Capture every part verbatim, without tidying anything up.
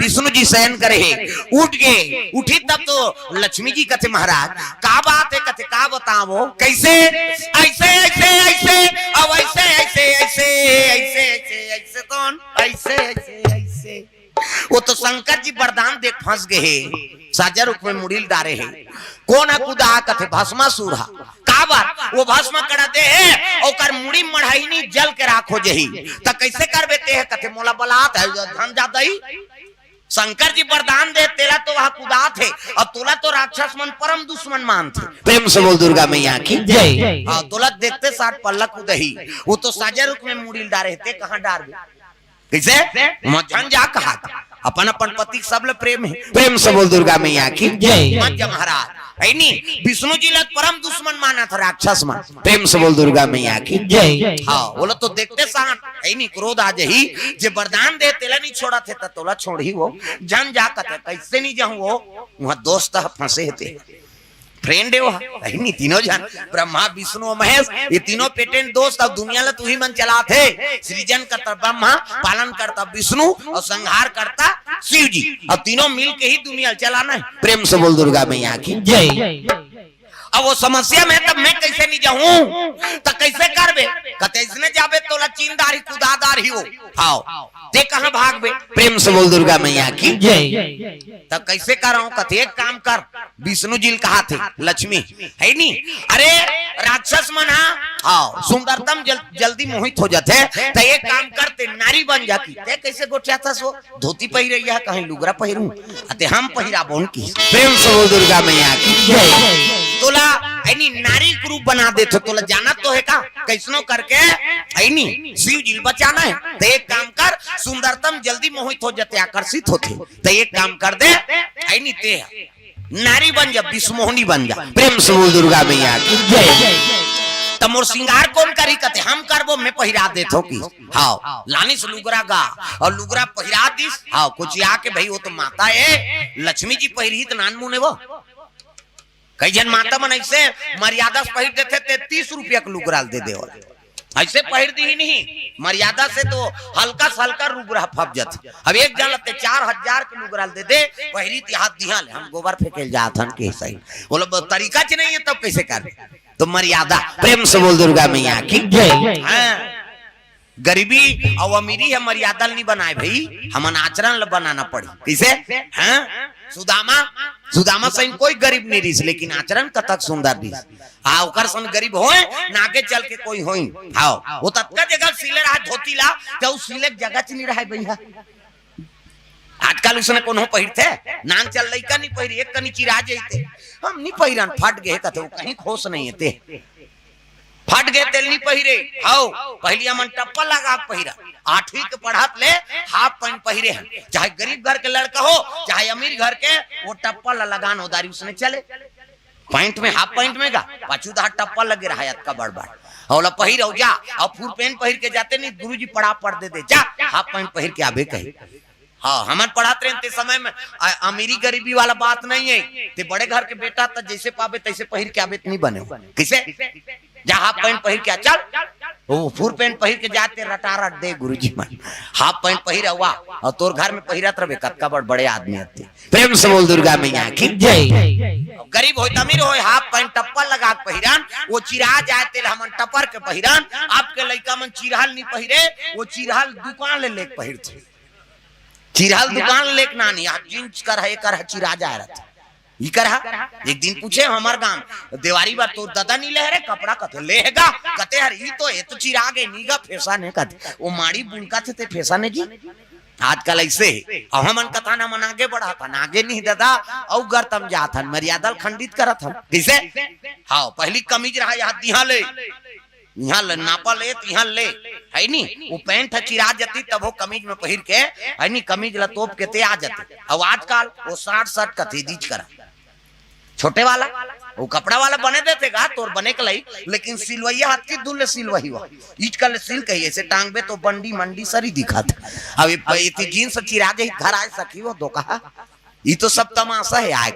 विष्णु जी शयन करे हे, उठ गे, उठी तब तो लक्ष्मी जी कथे, महाराज, का बात हे? कथे, का बतावो, कैसे? ऐसे, ऐसे, ऐसे, अब ऐसे, ऐसे, ऐसे, ऐसे, ऐसे, ऐसे, कौन? ऐसे, ऐसे, ऐसे। वो तो शंकर जी वरदान दे के फंस गे हे, साजा रुख में मुड़ी ल डारे हे। कोन ह कुदाहा? कथे, भस्मासुर ह। काबर? वो भस्म करा दे हे, ओकर मुड़ी मढ़ाही नहीं, जल के राख हो जही। त कैसे करबे ते ह? कथे, मोला बलात हे, झन जा दई। शंकर जी वरदान दे, तेला तो वह कुदात हे, अउ तोला तो राक्षस मन परम दुश्मन मानथे। प्रेम से बोल दुर्गा मैया की जय। हाँ, तोला देखते साथ पल्ला कुदही। वो तो साजा रुख में मुड़ी ल डारे हे, ते कहाँ डारबे? कैसे? मत झन जा कहा था। अपन अपन पति के सब ले प्रेम हे। प्रेम से बोल दुर्गा मैया की जय। मत जा महाराज। है नी? विष्णु जी ला परम दुश्मन मानथे राक्षस मन। प्रेम से बोल दुर्गा मैया की जय। हाँ, वो ला तो देखते साथ, है नी, क्रोध आ जही। जे वरदान दे, तेला नहीं छोड़त हे, त तोला छोड़ही वो। झन जा कथे, कैसे नहीं जाहूँ वो? वहाँ दोस्त ह फंसे हे ते। Friend हे वो, है नी? तीनों झन, ब्रह्मा, विष्णु अउ महेश, ये तीनों patent दोस्त। अब दुनिया ला तुही मन चलात हे। सृजन करता ब्रह्मा, पालन करता विष्णु अउ संहार करता शिव जी। अब तीनों मिल के ही दुनिया ला चलाना हे। प्रेम से बोल दुर्गा मैया की जय। अब वो समस्या में, तब मैं कैसे नहीं जाहूँ? त कैसे करबे? कथे, इसने जाबे तोला चीन डारही, कुदा डारही वो। हाँ, ते कहाँ भागबे? प्रेम से बोल दुर्गा मैया की जय। त कैसे करहूँ? कथे, एक काम कर, विष्णु जी ल कहाथे, लक्ष्मी, है नी? अरे, राक्षस मन हा, हाँ, सुंदरतम जल, जल्दी मोहित हो जाथे, त एक काम कर, ते नारी बन जा की। ते कैसे गोठियाथस वो? धोती पहिरे या कहीं लुगरा पहिरू, अते हम पहिराबोन की। प्रेम से बोल दुर्गा मैया की जय। तोला, है नी, नारी के रूप बना देथे, तोला जानत तो हे का? कैसनो करके, है नी, शिव जी ल बचाना हे। त एक काम कर, सुंदरतम जल्दी मोहित हो जाथे, आकर्षित होथे। त एक काम कर दे, है नी, ते नारी बन जा, विश्वमोहिनी बन जा। प्रेम से बोल दुर्गा मैया की जय। त मोर श्रृंगार कोन करही? कथे, हम करबो, मैं पहिरा देथों की। हाँ, लानिस लुगरा गा अउ लुगरा पहिरा दिस। हाँ, कुछ आके, भाई, वो तो माता हे, लक्ष्मी जी पहिरही त नानमुन हे वो। कई झन माता मन ऐसे मर्यादा से पहिर देथे, ते तीस रुपया के लुगरा ल दे देवय। ऐसे पहिर दिही नहीं, मर्यादा से तो हल्का से हल्का लुगरा फप जाथे। अब एक झन ल ते चार हजार के लुगरा ल दे दे, पहिरी त हाथ दिहा ले, हम गोबर फेंके ल जात हन के सही। बोलो, ब-, तरीका च नहीं हे, तब कैसे कर? तो मर्यादा। प्रेम से बोल दुर्गा मैया की जय। हाँ, गरीबी अउ अमीरी ह मर्यादा ल नहीं बनाय भाई, हमन आचरण ल बनाना पड़ी। कैसे? हाँ, सुदामा, सुदामा सही कोई गरीब नहीं रहिस, लेकिन आचरण कतक सुंदर रहिस। हाँ, ओकर सन गरीब होय, ना आगे चल के कोई होय। हाँ, वो ततका जगह सिले रहा धोती ला, त उ सिले के जगह च नहीं रहा भैया। आजकल उसने कोनो पहिरथे, नान चल लइका नहीं पहिरे, एक कनी चिरा जइते, हम नहीं पहिरन, फट गे कथे, वो कहीं खोस नहीं हे ते। फट गे तेल नहीं पहिरे। हव, पहिली हमन टप्पा लगा के पहिरा। आठवीं के पढ़त ले half pant पहिरे हन। चाहे गरीब घर के लड़का हो, चाहे अमीर घर के, वो टप्पा ला लगान ओदारी उसने चले। Pant में, half pant में गा, पाछू दहा टप्पा लगे रहा अतका बड़ बड़। ओला पहिर अउ जा, अउ full pant पहिर के जाते नहीं, गुरुजी पड़ा पड़ दे दे, जा, half pant पहिर के आबे कही। हाँ, हमन पढ़त रहेन ते समय में, अ-, अमीरी गरीबी वाला बात नहीं हे। ते बड़े घर के बेटा त जैसे पाबे तैसे पहिर के आबे त नहीं बने हो। किसे? जा half pant पहिर के आ, चल। वो full pant पहिर के जाते रटारट दे गुरुजी मन। Half pant पहिर हुआ अउ तोर घर में पहिरत रहबे, कतका बड़ बड़े आदमी हते। प्रेम से बोल दुर्गा मैया की जय। गरीब होय त अमीर होय, half pant टप्पा लगा के पहिरन, वो चिरा जाए तेल हमन टपर के पहिरन। अब के लइका मन चिरहल नहीं पहिरे, वो चिरहल दुकान ले लेके पहिरथे। चिरहल दुकान लेके नानी, आज jeans कर है, कर है, चिरा जा रहा था। ई कर हा? एक दिन पूछे हमर गांव, देवारी बर तोर ददा नी ले रे कपड़ा? कथे, "ले हे गा।" कथे, "हर ई तो, ए तो चिरा गे नी गा, fashion हे।" कथे, "ओ माड़ी बुनका थे ते fashion हे जी।" आजकल ऐसे हे। अब हमन कथा न मन आगे बढ़ाथन, आगे नहीं ददा, अउ गरतम जाथन, मर्यादा ल खंडित करत हन। किसे? हाँ, पहली कमीज रहा यहाँ दिहा ले, इहाँ ले नापा ले, त इहाँ ले, है नी? वो pant ह चिरा जती, तब वो कमीज में पहिर के, है नी? कमीज ला तोप के ते आ जती। अब आजकल वो shirt, shirt कथे दीज करा। छोटे वाला, वो कपड़ा वाला बने देथे गा, तोर बने के लाई, लेकिन सिलवैया हाथ की दूर ले सिलवही हुआ। ईज कर ले सिल कही, ऐसे टांगबे तो बंडी मंडी सरी दिखात। अब ये प-, ये ती jeans चिरा जाही, घर आए सकी वो धोखा। ये तो सब तमाशा है आय।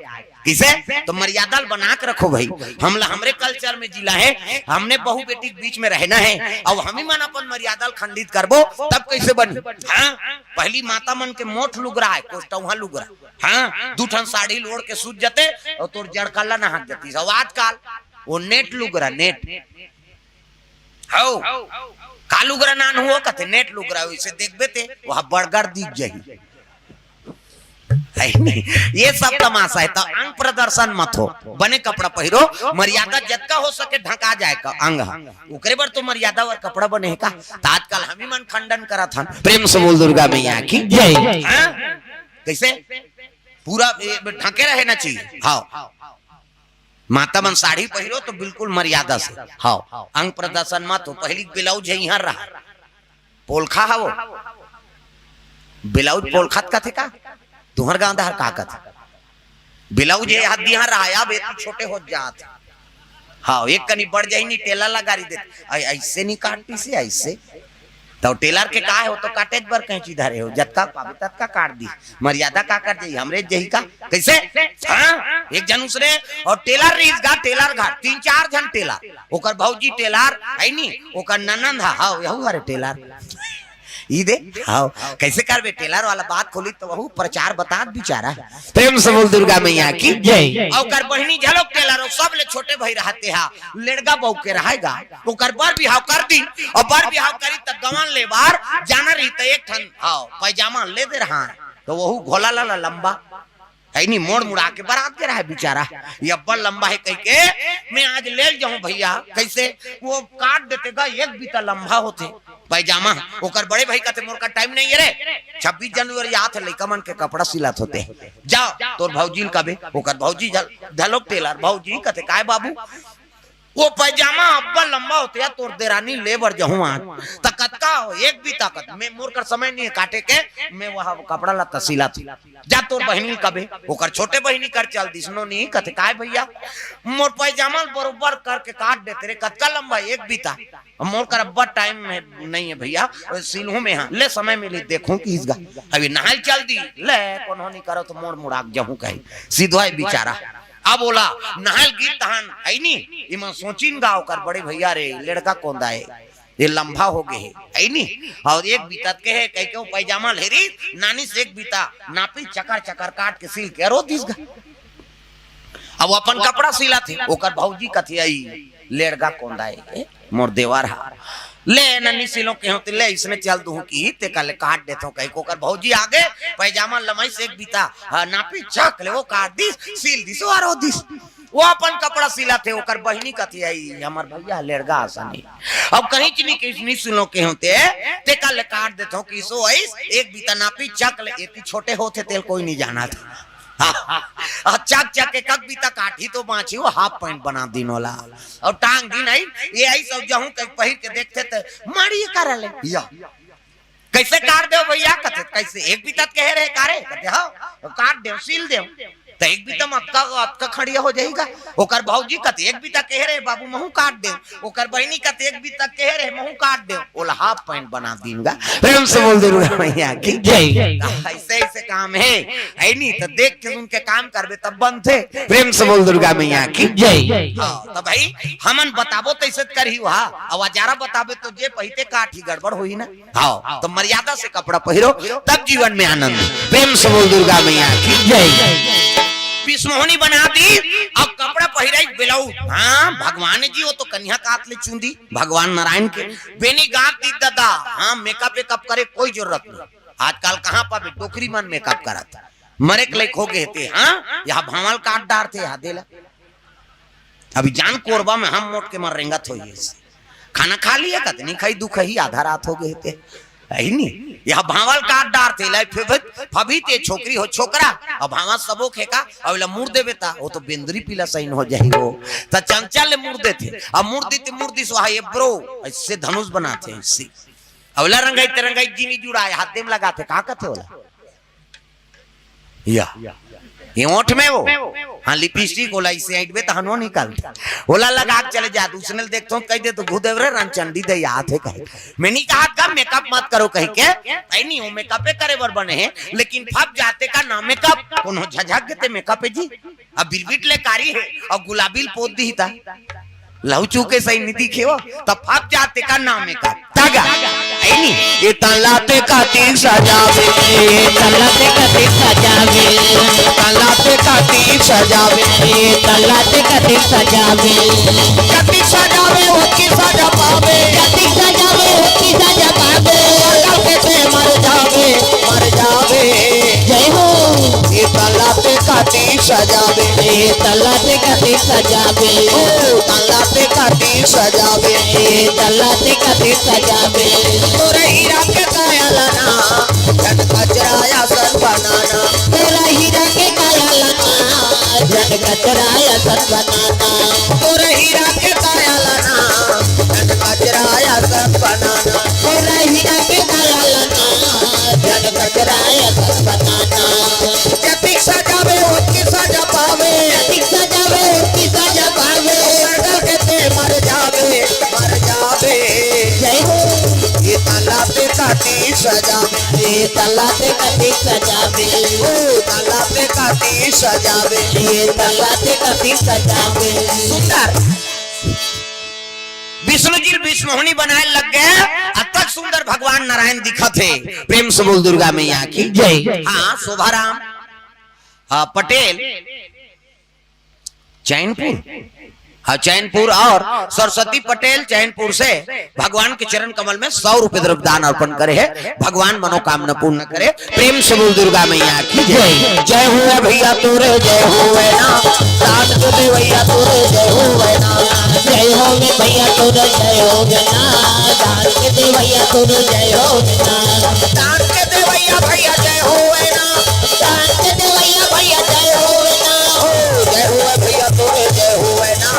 किसे? तो मर्यादा ल बना के रखो भाई। हमला, हमरे कल्चर में जिला है, हमने बहू बेटी के बीच में रहना है। अब हम ही मन अपन मर्यादा ल खंडित करबो, तब कैसे बनी? हाँ, पहली माता मन के मोठ लुगरा है, कोस्टौहा लुगरा। हाँ, दू ठन साड़ी ल ओढ़ के सूत जते अउ तोर जड़कल्ला नहात जतिस। अउ आजकल वो नेट लुगरा, नेट। हौ, का लुगरा नान हुआ कथे, नेट लुगरा, वैसे देखबे ते, वहाँ बड़गर दिख जाही। है नहीं? ये सब तमाशा है। तो अंग प्रदर्शन मत हो, बने कपड़ा पहिरो, मर्यादा जतका हो सके ढका जाय का अंग ह। ओकरे बर तो मर्यादा बर कपड़ा बने हे का? तो आजकल हम ही मन खंडन करत हन। प्रेम से बोल दुर्गा मैया की जय। हाँ? कैसे? पूरा ए, ढके रहे ना चाहिए। हाँ, माता मन साड़ी पहिरो तो बिल्कुल मर्यादा से। हाँ, अंग प्रदर्शन मत हो। पहली ब्लाउज है यहाँ रहा, पोलखा हवो, ब्लाउज पोलखा त कथे का? तुहर गांव डहर का कथे? ब्लाउज ये हाथ दिहा रहा, अब एती छोटे होत जात। हाँ, एक कनी बढ़ जाही नी, टेलर ला गारी देत, "ऐ-, ऐसे नहीं काटती से, ऐसे।" तो टेलर के का है, वो तो काटे बर कैंची धरे हो, जतका पावे ततका काट दी। मर्यादा का कर जाही, हमरे जही का? कैसे? हाँ, एक जन उसरे और टेलर रहीस गा, टेलर घर तीन चार झन टेलर, ओकर भौजी टेलर है नी, ओकर ननंद हा, हाँ, यहू हरे टेलर। ई दे, हाँ, कैसे करबे? टेलर वाला बात खोली तो वहू प्रचार बतात बिचारा। प्रेम से बोल दुर्गा मैया की जय। अउ ओकर बहिनी झलक टेलर, अउ सबले छोटे भाई रहते हा, लेड़गा बहू के रहेगा। ओकर बर बिहाव कर दी, अउ बर बिहाव करी त गवन ले बार जाना रही त एक ठन, हाँ, पैजामा ले दे रहा है, तो वहू घोला लाला लंबा है नी, मोड़ मुड़ा के बरात के रहा है बिचारा। ये अब्बड़ लंबा है कह के मैं आज ले जाऊं भैया। कैसे? वो काट देते गा, एक बीता लंबा होते पैजामा। ओकर बड़े भाई कहते, "मोर का टाइम नहीं है रे, छब्बीस जनवरी आत है, लइका मन के कपड़ा सिलात होते हैं, जा तोर भौजी ल कबे।" ओकर भौजी झल-, झलोक टेलर, भौजी कहते, "काय बाबू?" वो पैजामा अब्बड़ लंबा होते यार, तोर देरानी ले बर जहूं आज। त कतका हो? एक बीता कत। मैं, मोर कर समय नहीं है काटे के, मैं वह कपड़ा ला तसीला थी। जा तोर बहिनी कबे, ओकर छोटे बहिनी कर चल दिस, नोनी कथे, "काय भैया, मोर पैजामा ल बरोबर करके काट देते रे, कतका लंबा, एक बीता।" अब मोर कर अब्बड़ टाइम है, नहीं है भैया, सिलहूं में, हाँ, ले समय मिली, देखूं कि इसगा। अभी नहाय चल दी, ले, कोनो नहीं करो तो मोड़ मुड़ा के जहूं कही, सीधो है बिचारा। अब ओला नहाय गीत तहान है नी, इमा सोचिन गा ओकर बड़े भैया रे, लड़का कौन दा है, ये लंबा हो गए है, है नी? और एक बीतत के है, कह के वो पैजामा लेरी, नानी से एक बीता नापी, चकर चकर काट के सिल के रो दिस गा। अब अपन कपड़ा सिला थे, ओकर भौजी कथी आई, लेड़गा कोंदा है, ए, मोर देवर हा। ले नन्नी सिलो के होते, ले इसने चल दूं की, ते कल काट देथो कहीं को। ओकर भौजी आगे, पैजामा लमाई से एक बीता, हाँ, नापी चक ले, वो काट दिस, सिल दिस, वो रो दिस। वो अपन कपड़ा सिला थे, ओकर बहिनी कथी आई, हमर भैया लेड़गा आसानी। अब कहीं चीनी के इसनी सुनो के होते, ते कल काट देथो कि सो आइस, एक बीता नापी चक ले, एती छोटे होते तेल कोई नहीं जाना था। आ चक चक के कक बीता काटी तो बांची, वो हाफ पैंट बना दिन वाला। और टांग दिन आई, ये आई सब जहूं के पहिर के देखते ते, मारी ये कर ले। या। कैसे काट देव भैया? कथे, "कैसे?" एक बीता त कहे रहे, "कारे?" कथे, "हाँ, काट देव, सील देव।" तो एक बीता में अतका, अतका खड़िया हो जाएगा। ओकर भौजी कथे, "एक बीता कहे रहे बाबू, महू काट देव।" ओकर बहिनी कथे, "एक बीता कहे रहे, महू काट देव।" ओला हाफ पैंट बना दीन गा। प्रेम से बोल दुर्गा मैया की जय। ऐसे, ऐसे काम है, है नी? तो देख के उनके काम करबे तब बनथे। प्रेम से बोल दुर्गा मैया की जय। हाँ, तो भाई, हमन बताबो तैसे त करही वहा, अब अजारा बताबे तो जे पहिते काट ही गड़बड़ होही ना। हाँ, तो मर्यादा से कपड़ा पहिरो, तब जीवन में आनंद। प्रेम से बोल दुर्गा मैया की जय। पिसमोहनी बना दी, अब कपड़ा पहिराई ब्लाउज। हाँ, भगवान जी, वो तो कन्या कात ले चूंदी, भगवान नारायण के। बेनी गांठ दी दादा, हाँ, मेकअप वेकअप करे कोई जरूरत नहीं। आजकल कहाँ पाबे डोकरी मन मेकअप करत, मरे के लायक हो गए थे। हाँ, यहाँ भांवल काट डार थे, यहाँ देला। अभी जान कोरबा में हम मोट के मर रेंगत होइए। खाना खा लिया कत नहीं खाई, दुख ही आधा रात हो गए थे। है नी? यह भांवल काट डार थे, लाई फिर फभी ते छोकरी हो छोकरा, अब भांवा सबो खेका, अब ला मुड़ देबे ता, वो तो बेंदरी पीला सैन हो जाही वो। त चंचल ले मुड़ देथे, अब मुड़ दी ते मुड़ दिस वहा ये ब्रो, ऐसे धनुष बनाथे, ऐसे। अब ला रंगाई ते रंगाई जीनी जुड़ाए, हाथ दे में लगाथे, का कथे ओला? या ये ओठ में वो, हाँ, लिपस्टिक ओला इसे आइट बे तहनो निकाल, ओला लगा के चले जात। उसने देखतो कह दे तो गुदेव रे रंचंडी दे याद है कहे। मैं नहीं कहा कब मेकअप मत करो कह के, ऐ नहीं वो मेकअपे करे बर बने हैं, लेकिन फप जाते का ना मेकअप, कोनो झझक के ते मेकअप है जी। अब बिरबिट ले कारी है और गुलाबी ल पोत दी था। लहू चूके सही निधि खेवा, तब फप जाते का नाम है का। तगा, ऐ नी, ये तला ते कातिक सजावे। ये तला ते कातिक सजावे। तला ते कातिक सजावे। ये तला ते कातिक सजावे। कातिक सजावे, वो की सजा पावे। कातिक सजावे, वो की सजा पावे। काल के ते मर जावे, मर जावे। जय हो। ये तला ते कातिक सजावे। ये तला ते कातिक सजावे। ओ, तला ते कातिक सजावे। ये तला ते कातिक सजावे। तोरे हीरा के काया लाना, झन कचरा असन बनाना। तोरे हीरा के काया लाना, झन कचरा असन बनाना। तोरे हीरा के काया लाना, झन कचरा असन बनाना। तोरे हीरा के काया लाना, झन कचरा असन बनाना। जतिक सजावे, ओतकी सजा पावे। जतिक सजावे, ओतकी सजा पावे। मर के ते मर जावे, मर जावे। जय हो। ये तला ते कातिक सजावे। ये तला ते कातिक सजावे। ओ, तला ते कातिक सजावे। ये तला ते कातिक सजावे। सुंदर। विष्णु जी विष्णु मोहनी बनाए लग गए, अतक सुंदर भगवान नारायण दिखत हे। प्रेम से बोल दुर्गा मैया की जय। हाँ, शोभाराम, हाँ, पटेल, चैनपुर, हाँ, चैनपुर और सरस्वती पटेल चैनपुर से भगवान के चरण कमल में सौ रुपए द्रव्य दान अर्पण करे हे। भगवान मनोकामना पूर्ण करे। प्रेम से बोल दुर्गा मैया की जय। जय हुए भैया तोरे जय हुए ना, दान के देवैया तोरे जय हुए ना। जय हो में भैया तोरे जय हो ना, दान के देवैया तोरे जय हो ना। दान के देवैया भैया जय हुए ना, दान के देवैया भैया जय हुए ना। ओ, जय हुए भैया तोरे जय हुए ना,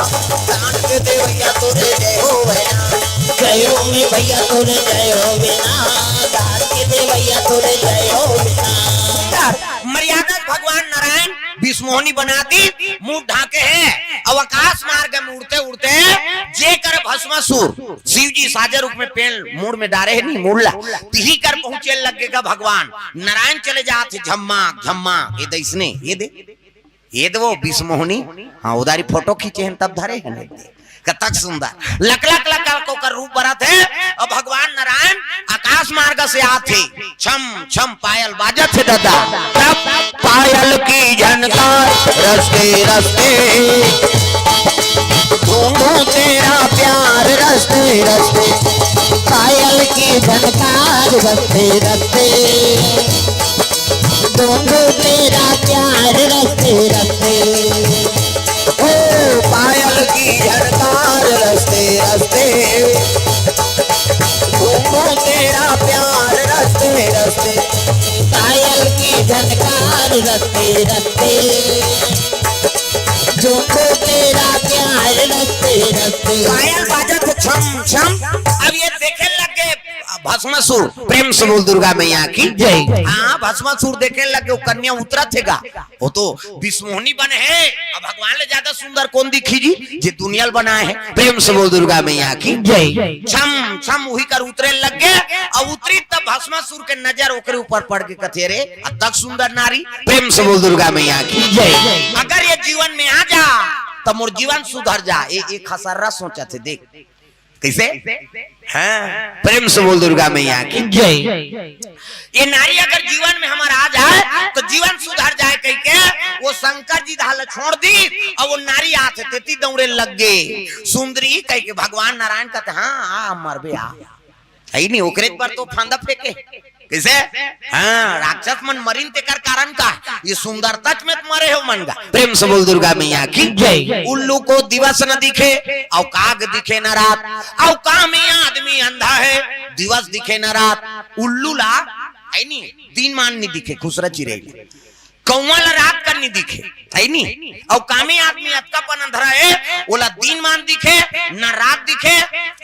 दान के देवैया तोरे जय हुए ना। जय हो में भैया तोरे जय हुए ना, दान के देवैया तोरे जय हुए ना। मर्यादा भगवान नारायण विष्णु मोहनी बना दी, मुंह ढाके हे, अब आकाश मार्ग में उड़ते उड़ते जेकर भस्मासुर शिव जी साजा रूप में पेड़ मुड़ में डारे हे, नहीं मुड़ला, तिही कर पहुंचे लग गे का भगवान नारायण चले जात हे, झम्मा झम्मा, ये दे इसने, ये दे, ये दे वो विष्णु मोहनी, हाँ, उधारी फोटो खींचे हैं तब धरे हैं, नहीं दे। कतक सुंदर, लक लक लक लक ओकर रूप बरत हे। अब भगवान नारायण आकाश मार्ग से आत हे, छम छम पायल बाजत हे दादा। तब पायल की झनकार रस्ते रस्ते, ढूंढूं तेरा प्यार रस्ते रस्ते। पायल की झनकार रस्ते रस्ते, ढूंढूं तेरा प्यार रस्ते रस्ते। ओ पायल की झनकार रस्ते रस्ते, ढूंढूं तेरा प्यार रस्ते रस्ते। पायल की झनकार रस्ते रस्ते, ढूंढूं तेरा प्यार रस्ते रस्ते। पायल बाजत हे छम छम। अब ये देखे लग गे भस्मासुर। प्रेम से बोल दुर्गा मैया की जय। हाँ, भस्मासुर देखे लग गे, वो कन्या उतरत हे गा, वो तो विष्णु मोहनी बने हे। अब भगवान ले ज्यादा सुंदर कौन दिखी जी, जे दुनिया ल बनाए हे। प्रेम से बोल दुर्गा मैया की जय। छम छम उही कर उतरे लग गे, और उतरी तब भस्मासुर के नजर ओकरे ऊपर पड़ के कथे, "रे, अतक सुंदर नारी।" प्रेम से बोल दुर्गा मैया की जय। अगर ये जीवन में आ जा, तो मोर जीवन सुधर जा। ए, एक खसर्रा सोचत हे, देख, कैसे? हाँ, प्रेम से बोल दुर्गा मैया की जय। ये नारी अगर जीवन में हमार आ जाए तो जीवन सुधर जाए कह के वो शंकर जी धाल छोड़ दी और वो नारी आत हे तेती दौड़े लग गे। सुंदरी कह के भगवान नारायण कहते, "हाँ, आ, मरबे, आ।" है नहीं, ओकरे पर तो फंदा फेंके। कैसे? हाँ, राक्षस मन मरिन तेकर कारण का? ये सुंदरता में मरे हो मन का। प्रेम से बोल दुर्गा मैया की जय। उल्लू को दिवस न दिखे, और काग दिखे न रात, और काम ही आदमी अंधा है, दिवस दिखे न रात। उल्लू ला, है नहीं, दिन मान नहीं दिखे, खुसरा चिरई। कौवा ला रात कर नहीं दिखे, है नी? अउ कामी आदमी अतका पन अंधरा हे, ओला दिन मान दिखे, न रात दिखे,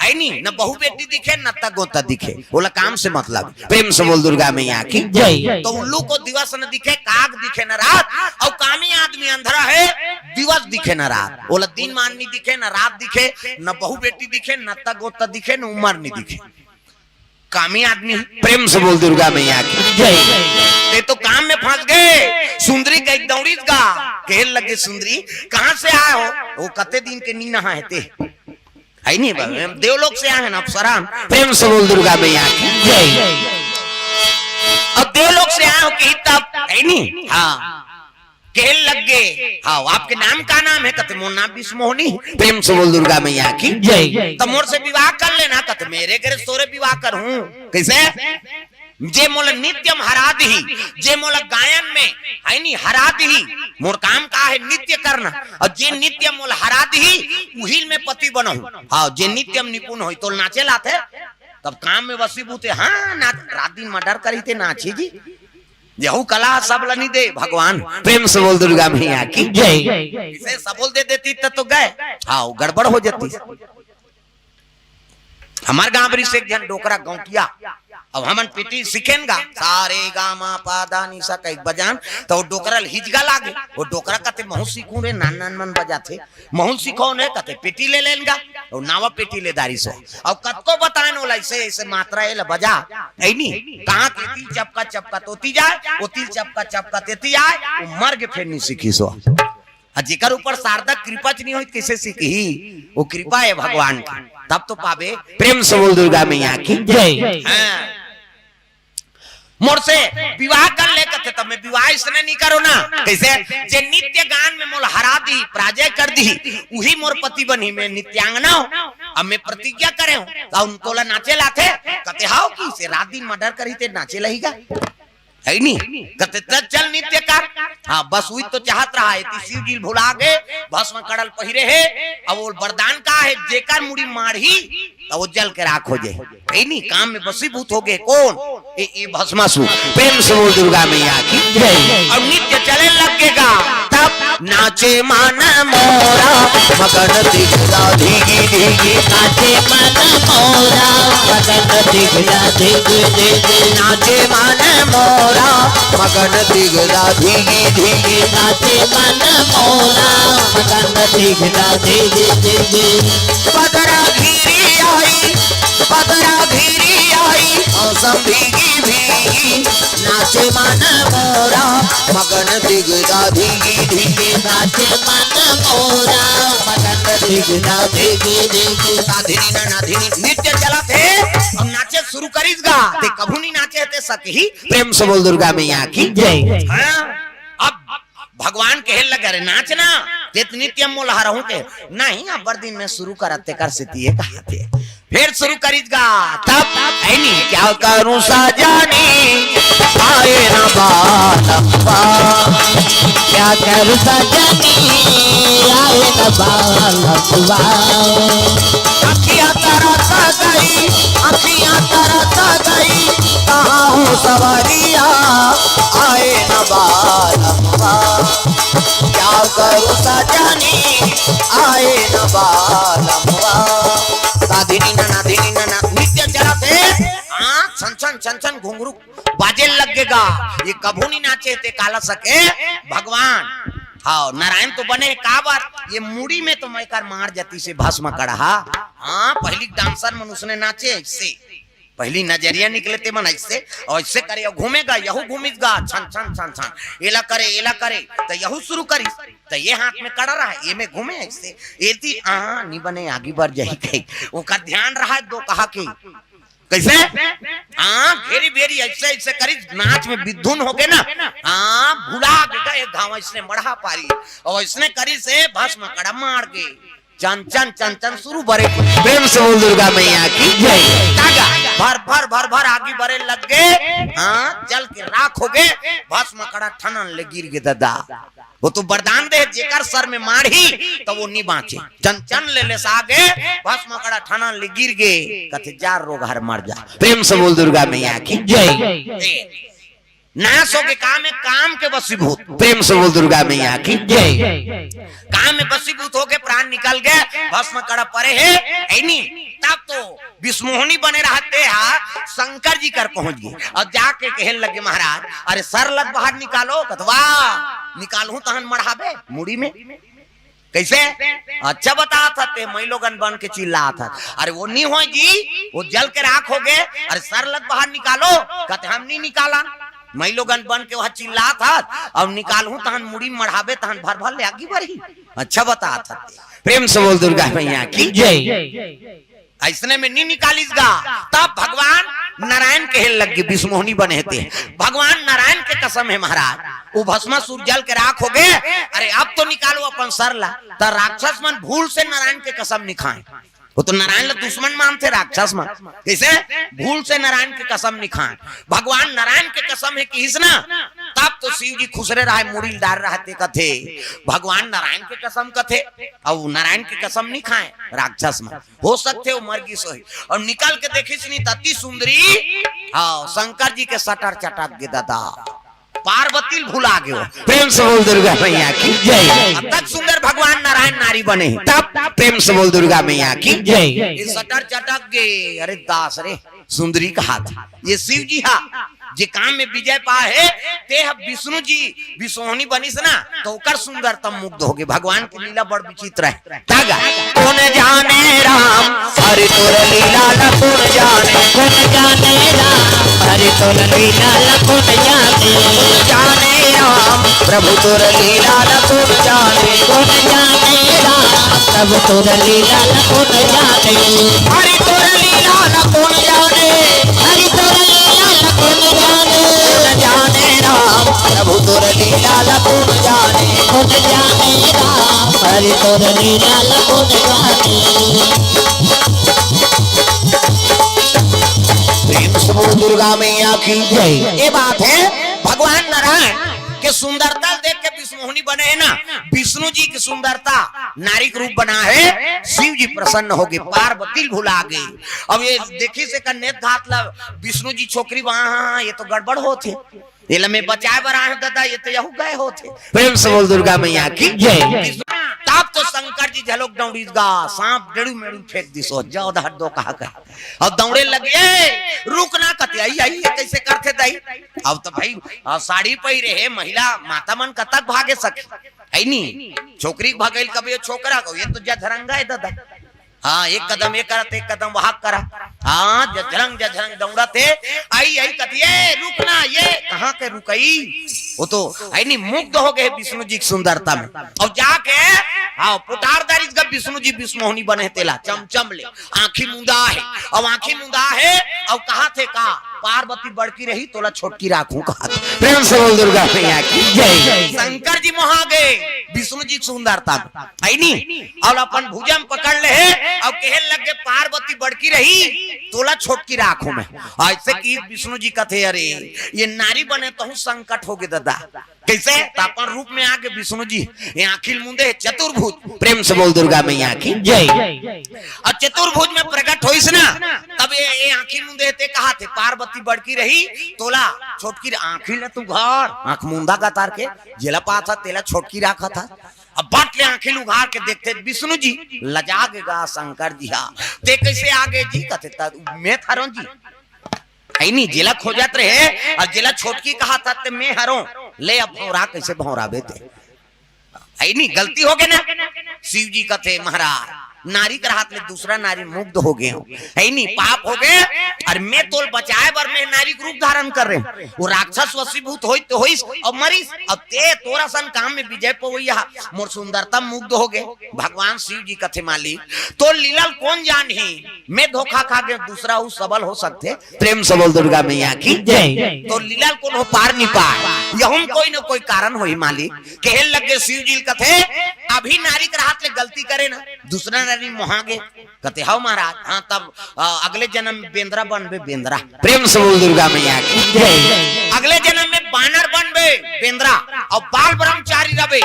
है नी? न बहू बेटी दिखे, न तगोता दिखे, ओला काम से मतलब। प्रेम से बोल दुर्गा मैया की जय। तो उल्लू को दिवस न दिखे, काग दिखे न रात, अउ कामी आदमी अंधरा हे, दिवस दिखे न रात, ओला दिन मान नी दिखे, न रात दिखे, न बहू बेटी दिखे, न तगोता दिखे, न उमर नी दिखे। कामी आदमी, प्रेम से बोल दुर्गा मैया की जय। ते तो काम में फंस गे। सुंदरी कहिके दौड़िस गा, कहे लगे सुंदरी, कहाँ से आए हो? वो कते दिन के नी नहाए ते, है नी बा-, देवलोक से आए हैं ना अप्सरा। प्रेम से बोल दुर्गा मैया की जय। अब देवलोक से आए हो कि तब, है नी? हाँ। कहे लगे, हाँ, आपके नाम का नाम है? कथे, मोर नाम विश्वमोहनी। प्रेम से बोल दुर्गा मैया की जय। तो मोर से विवाह कर लेना। कथे, मेरे घर तोरे विवाह करूं? कैसे? जे मोला नित्यम हरा दिही, जे मोला गायन में, है नी, हरा दिही, मोर काम का है नित्य करना, अउ जे नित्यम मोला हरा दिही, उही में पति बनहूं। हाँ, जे नित्यम निपुण होई, तो नाचे लाथे, तब काम में वसीभूत हे। हाँ, ना, रात दिन मर्डर करी ते नाची जी। यहू कला सब ल नी दे भगवान। प्रेम से बोल दुर्गा मैया की जय। इसे सबोल दे देती त तो गए, हाँ, वो गड़बड़ हो जाती। हमार गांव बरी से एक झन डोकरा गौंटिया, अब हमन पेटी सीखेन गा, सारे गा मा पा दा नी सा कहिके बजान, तो वो डोकरा ल हिजगा लागे। वो डोकरा कथे, महू सीखूं रे, नान नान मन बजाथे। महू सीखो ने कथे, पेटी ले लेन गा, अउ नावा पेटी ले दारिस हो। अउ कतको बताएन ओला, ऐसे, ऐसे मात्रा एला बजा, है नी? कहाँ के तिल चपका चपका तोती जाए, वो तिल चपका चपका तेती आए, वो मर के फेर नी सीखिस हो। अउ जेकर ऊपर शारदा कृपा च नी होई, कैसे सीखही? वो कृपा हे भगवान की, तब तो पाबे। प्रेम से बोल दुर्गा मैया की जय। हाँ। मोर से विवाह कर ले कथे, तब मैं विवाह इसने नी करो ना। कैसे? जे नित्य गान में मोला हरा दी, पराजय कर दी, उही मोर पति बनही, मैं नित्यांगना हूं। अब मैं प्रतिज्ञा करे हूं, तो उनको ला नाचे लाथे, कथे, हाव कि से रात दिन मर्डर करी ते नाचे लही गा, है नी? कथे, त चल नित्य कर। हाँ, बस उही तो चाहत रहा है, ती शिव जी भुला गे, भस्म कड़ल पहिरे हे, अब वो वरदान का है, जेकर मुड़ी मारही, त वो जल के राख हो जाए। ए नी, काम में बसीभूत हो गे। कौन? ए, ए भस्मासुर। प्रेम से बोल दुर्गा मैया की जय। अउ नित्य चले लग गे गा। तब नाचे मन मोरा, मगन दिगदा धिगी धिगी। नाचे मन मोरा, मगन दिगदा धिगी धिगी। नाचे मन मोरा, मगन दिगदा धिगी धिगी। नाचे मन मोरा, मगन दिगदा धिगी धिगी। बदरा घिरी आई, बदरा घिरी आई, मौसम भीगी भीगी, नाचे मन मोरा, मगन दिगदा भीगी भीगी। नाचे मन मोरा, मगन दिगदा भीगी भीगी। साधिनी ना नाधिनी नित्य चलत हे, अब नाचे शुरू करिस गा, ते कभू नी नाचे हे ते सकही। प्रेम से बोल दुर्गा मैया की जय। हाँ, अब भगवान कहे लगे, "अरे नाच ना, ते त नित्य मोला हरहूं के।" नहीं, अब्बर दिन में शुरू करत तेकर सेती ये कहा थे। फेर शुरू करिस गा, तब है नी, क्या करूं सजनी, आए ना बालकवा। क्या करूं सजनी, आए ना बालकवा। अखियां तरस गई, अखियां तरस गई, कहाँ हो सवरिया, आए न बालमवा। क्या करूं सजनी, आए न बालमवा। साधिनी नना, धिनी नना, नित्य चलत हे। हाँ, छन छन, छन छन घुंघरू बाजे लग गे गा। ये कभू नी नाचे ते काला सके भगवान। हाँ, नारायण तो बने हे काबर, ये मुड़ी में तो मैं कर मार जाती से भस्म कड़हा। हाँ, पहली डांसर मन उसने नाचे ऐसे। पहली नजरिया निकले ते मन ऐसे, अउ ऐसे करे, अउ घूमे गा, यहू घूमिस गा, छन, छन, छन, छन। एला करे, एला करे, त यहू शुरू करिस, त ये हाथ में कड़ा रहा, ये में घूमे ऐसे। एती, आ, नी बने, आगी बढ़ जाही कही। ओकर ध्यान रहा दो कहा कि, कैसे? आ, घेरी बेरी ऐसे, ऐसे करिस, नाच में बिधुन हो गे ना। आ, भुला गे गा, एक घाव ऐसने मड़हा पारी, अउ ऐसने करिस हे, भस्म कड़ा मार गे। चन चन चन चन शुरू बरे। प्रेम से बोल दुर्गा मैया की जय। तागा भर भर भर भर आगी बरे लग गे। हाँ, जल के राख हो गे। भस्म कड़ा ठनन ले गिर गे ददा। वो तो वरदान दे, जेकर सर में मारही तो वो नी बांचे। चन चन ले ले सा गे, भस्म कड़ा ठनन ले गिर गे। कथे जा रोगहर मर जा। प्रेम से बोल दुर्गा मैया की जय। ए, नाश हो गए, काम में, काम के वशीभूत। प्रेम से बोल दुर्गा मैया की जय। काम में वशीभूत होके प्राण निकल गए, भस्म कड़ा परे हे, है नी? तब तो विश्वमोहिनी बने रहते हा, शंकर जी कर पहुंच गए और जाके कहन लगे, महाराज, अरे सर लग बाहर निकालो। कहत, वाह, निकालहूं तहन मढ़ाबे मुड़ी में। कैसे? अच्छा बता था ते, मई लोगन बन के चिल्ला था। अरे वो नहीं हो जी, वो जल के राख हो गए। अरे सर लग बाहर निकालो। कहते, हम नहीं निकाला, मई लोगन बन के वहां चिल्ला था। अब निकालहूं तहन मुड़ी मढ़ाबे, तहन भर भर ले आगी बढ़ी। अच्छा बता था ते। प्रेम से बोल दुर्गा मैया की जय। ऐसने में नहीं निकालिस गा। तब भगवान नारायण कहे लग गए, विश्वमोहिनी बने थे, भगवान नारायण के कसम है महाराज, वो भस्मासुर जल के राख हो गए। अरे अब तो निकालो अपन सर ला। तो राक्षस मन भूल से नारायण के कसम नहीं खाए। वो तो नारायण ला दुश्मन मानते राक्षस मन। कैसे? भूल से नारायण के कसम नहीं खाए। भगवान नारायण के कसम है कि इस ना, तब तो शिव जी खुसरे रहे, मुड़ी डार रहते कथे, भगवान नारायण के कसम कथे। अब नारायण के कसम नहीं खाए राक्षस मन। हो सकथे वो मर गिस होही। और निकल के देखिस नी, त अति सुंदरी, हाँ, शंकर जी के सटर चटक गे दादा, पार्वती ल भुला गे। प्रेम से बोल दुर्गा मैया की जय। अतक सुंदर भगवान नारायण नारी बने हे। तब प्रेम से बोल दुर्गा मैया की जय। ये सटर चटक गे, अरे दास रे, सुंदरी कहा था ये शिव जी हा, जे काम में विजय पाए हे, ते ह विष्णु जी विश्वमोहिनी बनिस ना, तो ओकर सुंदरता मुग्ध हो गे। भगवान की लीला बड़ विचित्र है। तागा, कौन जाने राम, हरि तोर लीला ला कौन जाने। कौन जाने राम, हरि तोर लीला ला कौन जाने। जाने राम, प्रभु तोर लीला ला कौन जाने। कौन जाने राम, प्रभु तोर लीला ला कौन जाने। हरि तोर लीला ला कौन जाने। हरि तोर लीला ला कौन जाने। कौन जाने राम, प्रभु तोर लीला ला कौन जाने। कौन जाने राम, हरि तोर लीला ला कौन जाने। प्रेम से बोल दुर्गा मैया की जय। ये बात है, भगवान नारायण के सुंदरता देख के विश्वमोहिनी बने हे ना, विष्णु जी की सुंदरता नारी के रूप बना हे, शिव जी प्रसन्न हो गे, पार्वती ल भुला गे। अब ये देखिस एकर नेत घात ला, विष्णु जी छोकरी बा, हाँ, हाँ, ये तो गड़बड़ होत हे, ये ला मैं बचाए बर आए हूँ दादा, ये तो यहू गए होत हे। प्रेम से बोल दुर्गा मैया की जय। तब तो शंकर जी झलोक दौड़िस गा, सांप डेड़ू मेड़ू फेंक दिस, ओ जाओ दहर दो कहा कहे। अब दौड़े लगे, "ए, रुक ना," कते, "आई, आई, ये कैसे करथे दाई?" अब तो भाई, आ, साड़ी पहिरे हे महिला, माता मन कतक भागे सके, है नी? छोकरी के भगैल कभी ये छोकरा को, ये तो जझरंगा है दादा। हाँ, एक कदम ये करत, एक कदम वहां करा। हाँ, जझरंग, जझरंग दौड़त हे। आई, आई कती, "ए, रुक ना, ये कहाँ के रुकई?" वो तो, है नी, मुग्ध हो गए विष्णु जी की सुंदरता में। और जाके, हाँ, पुटार दारिस गा विष्णु जी विश्वमोहिनी बने हे तेला, चमचम ले। आंखी मुंदा हे, अब आंखी मुंदा हे, अब कहा थे का, "पार्वती बड़की रही, तोला छोटकी राखूं," कहा थे। प्रेम से बोल दुर्गा मैया की जय। शंकर जी मोहा गए विष्णु जी की सुंदरता में, है नी? और अपन भुजा में पकड़ ले हे, और कहे लग गए, "पार्वती बड़की रही, तोला छोटकी राखूं मैं।" ऐसे कि विष्णु जी कथे, "अरे, ये नारी बने तो हूँ संकट हो गए दादा।" कैसे? तो अपन रूप में आगे विष्णु जी, ये आंखी ल मुंदे हे चतुर्भुज। प्रेम से बोल दुर्गा मैया की जय। और चतुर्भुज में प्रकट होइस ना, तब ये, ये आंखी मुंदे हे ते कहा थे, "पार्वती बड़की रही, तोला छोटकी रा-," आंखी ले तू घर, आंख मुंदा गतार के, जेला पाथा तेला छोटकी राखा था। अब बाट ले आंखी ल उघार के देखते विष्णु जी, लजा गे गा शंकर जी हा, "ते कैसे आगे जी?" कथे, "त मैं थरों जी।" है नी, जेला खोजत रहे और जेला छोटकी कहा था, "ते मैं हरों, ले अब भौरा कैसे भौराबे ते?" है नी, गलती हो गए ना। शिव जी कथे, "महाराज, नारी के हाथ ले दूसरा नारी मुग्ध हो गए हो, है नी, पाप हो गए, और मैं तोल बचाए बर मैं नारी के रूप धारण कर रहे हूँ।" वो राक्षस वशीभूत होई तो होइस, अब मरिस, अब ते तोरा सन काम में विजय पवैया, मोर सुंदरता मुग्ध हो गए। भगवान शिव जी कथे, "मालिक, तोर लीला ल कौन जानही, मैं धोखा खा के दूसरा हूँ सबल हो सकथे।" प्रेम से बोल दुर्गा मैया की जय। "तोर लीला ल कोनो पार नहीं पाए, यहूं कोई न कोई कारण होही मालिक।" कहे लगे शिव जी ल कथे, "अभी नारी के हाथ ले गलती करे ना, दूसरा नारी मोहा गे।" कथे, "हव महाराज।" हाँ, तब, अ, अगले जन्म में बेंदरा बनबे, बेंदरा। प्रेम से बोल दुर्गा मैया की जय। अगले जन्म में बानर बनबे, बेंदरा, और बाल ब्रह्मचारी रबे,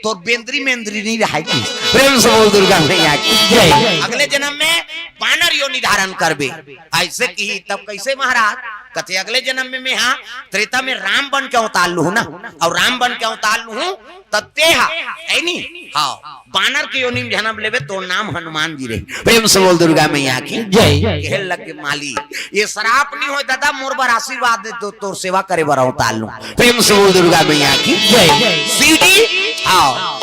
तोर बेंदरी मेंदरी नहीं रहाय की। प्रेम से बोल दुर्गा मैया की जय। अगले जन्म में बानर योनि धारण करबे। ऐसे की तब कैसे महाराज? कथे अगले जन्म में मैं हा त्रेता में राम बन के अवतार लूहूं ना, अउ राम बन के अवतार लूहूं, त तेहा, है नी, हाँ, बानर के योनि में जन्म लेबे, तोर नाम हनुमान जी रही। प्रेम से बोल दुर्गा मैया की जय। कहे लगे माली, ये श्राप नहीं होय दादा, मोर बर आशीर्वाद दे, तो तोर सेवा करे बर अवतार लूं। प्रेम से बोल दुर्गा मैया की जय। शिव जी, हाँ,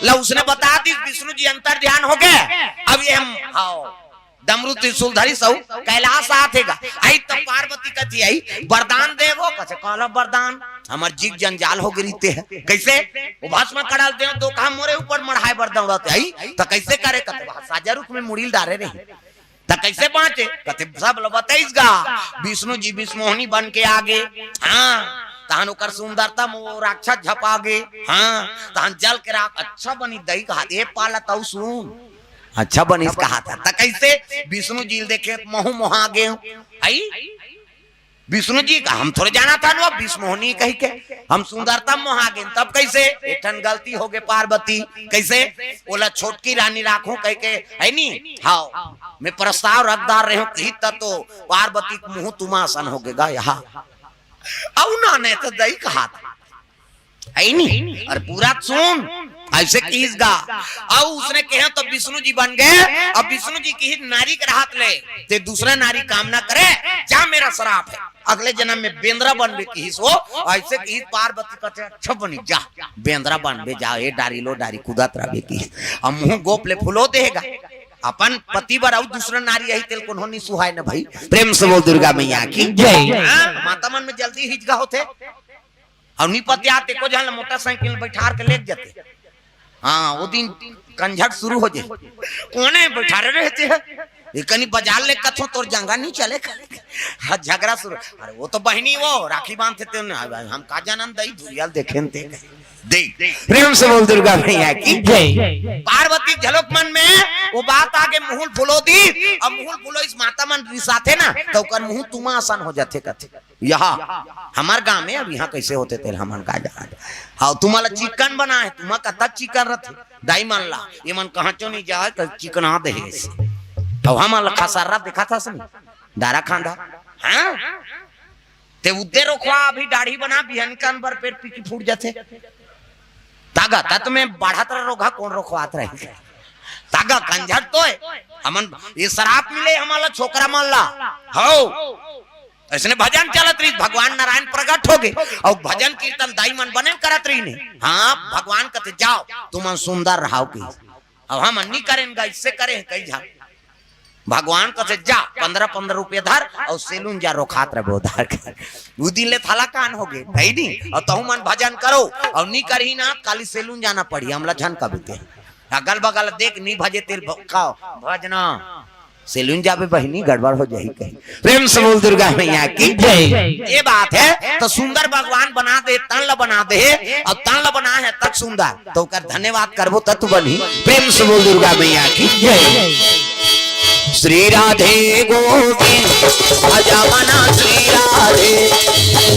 ला उसने बता दी, विष्णु जी अंतर ध्यान हो गए। अब ये हम, हाँ, डमरू त्रिशूल धरी सौ कैलाश आथे गा। आई तब पार्वती कथी आई, वरदान देवो, कथे काला वरदान, हमर जिग जंजाल हो गे रहिते हे। कैसे? वो भस्म कड़ल देव, तो कहा मोरे ऊपर मढ़ाए बर दौड़त आई, त कैसे करे? कथे वहाँ साजा रुख में मुड़ी ल डारे रही, त कैसे बाँचे? कथे सब ल बताइस गा, विष्णु जी विष्णु मोहनी बन के आगे। हाँ, तहन ओकर सुंदरता में वो राक्षस झपा गे। हाँ, तहन जल के राख अच्छा बनी दई कहा, ए पाला तऊ सुन, अच्छा बनिस कहा था। त कैसे? विष्णु जी ल देखे महू मोहा गे। आई विष्णु जी का हम थोड़े जाना था नो, विष्णु मोहनी कही के हम सुंदरता मोहा गे। तब कैसे? एक ठन गलती हो गे पार्वती। कैसे? ओला छोटकी रानी राखूं कह के, है नी? हाँ, मैं प्रस्ताव रखदार रहे हूँ, कही त तो पार्वती के मुंह तुमा असन हो गे गा यहाँ। अउ ना, नहीं तो दई कहा था, है नी? और पूरा सुन, ऐसे किहिस गा। अउ उसने कहे तो विष्णु जी बन गए। अब विष्णु जी किहिस नारी के रहत ले, ते दूसरा नारी काम ना करे, जा मेरा श्राप है, अगले जन्म में बेंदरा बनबे किहिस वो। ऐसे किहिस पार्वती कथे अच्छा बनी जा, बेंदरा बनबे जा, ए डारी लो डारी कूदत रहबे किहिस। अब मुंह गोप ले फुलो देगा, अपन पति बर अउ दूसरा नारी यही तेल कोनो नहीं सुहाय न भाई। प्रेम से बोल दुर्गा मैया की जय। हाँ, माता मन में जल्दी हिचका होथे। अउ नी पतियात एको झन ल मोटरसाइकिल में बैठार के लेग जाते। हाँ, वो दिन कंझट शुरू हो जाए। कोने बैठारे रहते हैं? ये कनी बाजार ले कथो तोर जंगा नहीं चले। हाँ, झगड़ा शुरू। अरे वो तो बहिनी वो राखी बांधते थे ना, हम का जानन दई धुरिया ल देखे न ते। देख, प्रेम से बोल दुर्गा मैया की जय। पार्वती झलक मन में वो बात आगे मुहुल फुलो दी, अब मुहुल फुलो इस माता मन रिसाथे ना, तो ओकर मुंह तुमा असन हो जाथे कथे। यहाँ हमार गांव में अब यहाँ कैसे होथे तेल हमन का जाना। हाँ, तुम्हारा चिकन बना है, तुम्हारा कतक चिकन रहथे। दाई मन ला, ये मन कहाँ चो नहीं जाए, कल चिकना दे है इसे। अब हम ला खसर्रा दिखा था सुन, दारा खांदा। हाँ? ते उद्दे रोखवा अभी दाढ़ी बना, बिहन कान बर पेट पीकी फूट जाथे। तागा, ता तुम्हें बढ़त रह रोगा, कौन रोखवात रहे? तागा कंझट तो है। हमन, ये श्राप मिले हमारा छोकरा मन ला। हो। ऐसने भजन चलत रही, भगवान नारायण प्रगट हो गए। अउ भजन कीर्तन दाई मन बने करत रही ने। हाँ, भगवान कथे जाओ, तुमन सुंदर रहाओ की। अब हम अन्नी करें गा, इससे करें कई झन। भगवान कथे जा, पंद्रह पंद्रह रुपया धर अउ सैलून जा, रोखात रहे वो धर के। उ दिन ले थाला कान हो गए, है नी? अउ तहु मन भजन करो, अउ नी करही ना, काली सैलून जाना पड़ी, हमला झन कबे ते। अगल बगल देख, नी भजे तेल भ-, खाओ, भजना। सैलून जाबे बहिनी, गड़बड़ हो जाही कहीं। प्रेम से बोल दुर्गा मैया की जय। ये बात है, तो सुंदर भगवान बना दे, तन ल बना दे, अउ तन ल बना है तक सुंदर, तो ओकर धन्यवाद करबो तब तो बनही। प्रेम से बोल दुर्गा मैया की जय। श्री राधे गोविंद, भजमना श्री राधे,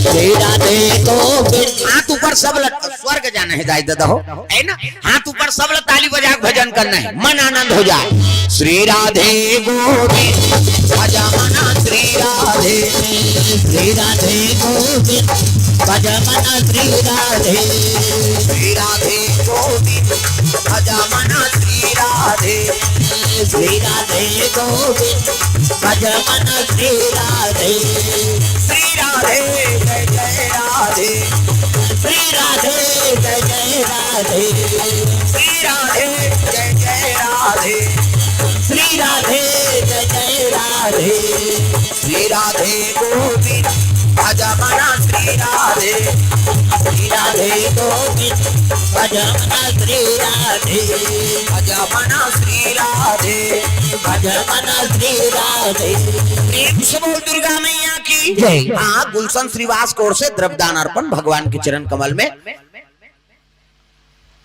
श्री राधे गोविंद। हाथ ऊपर सब लट-, स्वर्ग जाना है दाई दादा हो, है ना? हाथ ऊपर सब लोग ताली बजा के भजन करना है, मन आनंद हो जाए। श्री राधे गोविंद, भजमना श्री राधे, श्री राधे गोविंद, भजमना श्री राधे, श्री राधे गोविंद, भजमना श्री राधे, श्री राधे गोविंद, भजमना श्री राधे। श्री राधे जय जय राधे। श्री राधे जय जय राधे। श्री राधे जय जय राधे। श्री राधे जय जय राधे। श्री राधे गोविंद, भजमना श्री राधे। श्री राधे गोविंद, भजमना श्री राधे। भजमना श्री राधे। भजमना श्री राधे। प्रेम से बोल दुर्गा मैया की जय। हाँ, गुलशन श्रीवास की ओर से द्रव्यदान अर्पण भगवान के चरण कमल में।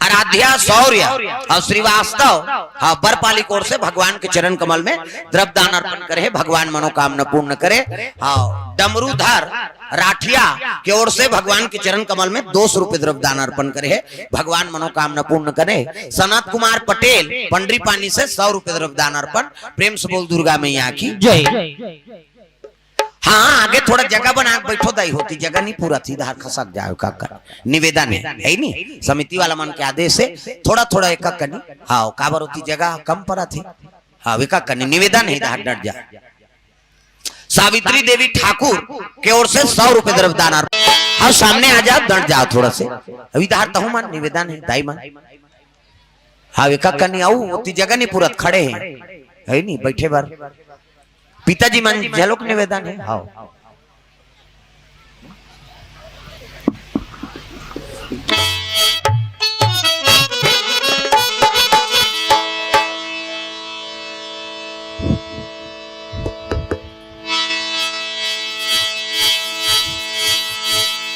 आराध्या शौर्य और श्रीवास्तव, हाँ, बरपाली की ओर से भगवान के चरण कमल में द्रव्यदान अर्पण करे हे, भगवान मनोकामना पूर्ण करे। हाँ, डमरूधर राठिया की ओर से भगवान के चरण कमल में दो सौ रुपये द्रव्यदान अर्पण करे हे, भगवान मनोकामना पूर्ण करे। सनत कुमार पटेल पंडरी पानी से सौ रुपये द्रव्यदान अर्पण। प्रेम से बोल दुर्गा मैया की जय। हाँ, आगे थोड़ा जगह बना के बैठो दाई, होती जगह नहीं पूरा थी, धार खसक जाए का कर। निवेदन है, है नहीं? समिति वाला मन के आदेश से थोड़ा थोड़ा एक कनी। हाँ, काबर होती जगह कम पड़ा थी। हाँ, एक कनी निवेदन है, धार डट जा। सावित्री देवी ठाकुर के ओर से सौ रुपए द्रव्य दान अर्पण। हाँ, सामने आ जाओ, डट जाओ थोड़ा से। अभी धार तहु मन निवेदन है, दाई मन। हाँ, एक कनी आऊ, होती जगह नहीं पूरा खड़े हैं, है नहीं बैठे बार। पिताजी मन झलक निवेदन है। हाँ।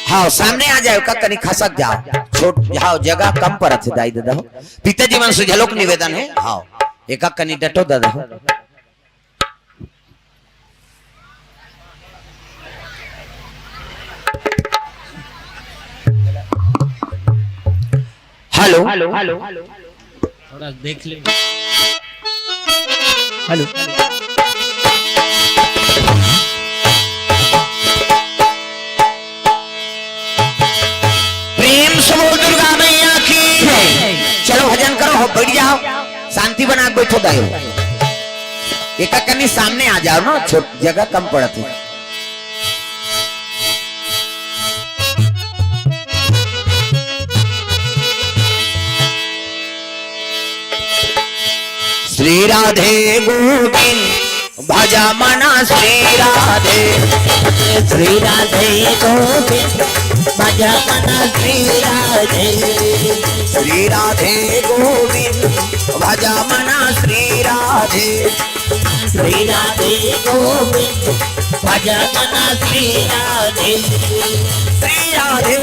हाँ, सामने आ जाओ, का कनी खसक जाओ, छोट जाओ, जगह कम पड़त है दाई दादा हो। पिताजी मन से झलक निवेदन है। हाँ, एक कनी डटो दादा हो। हेलो। हेलो। थोड़ा देख ले। हेलो। प्रेम से बोल दुर्गा मैया की। चलो भजन करो, हो बैठ जाओ, शांति बना के बैठो दाई। एक कनी सामने आ जाओ ना, छोट जगह कम पड़त है। श्री राधे गोविंद भज मन श्री राधे। श्री राधे गोविंद भज मन श्री राधे। श्री राधे गोविंद भज मन श्री राधे। श्री राधे गोविंद भज मन श्री राधे। श्री राधे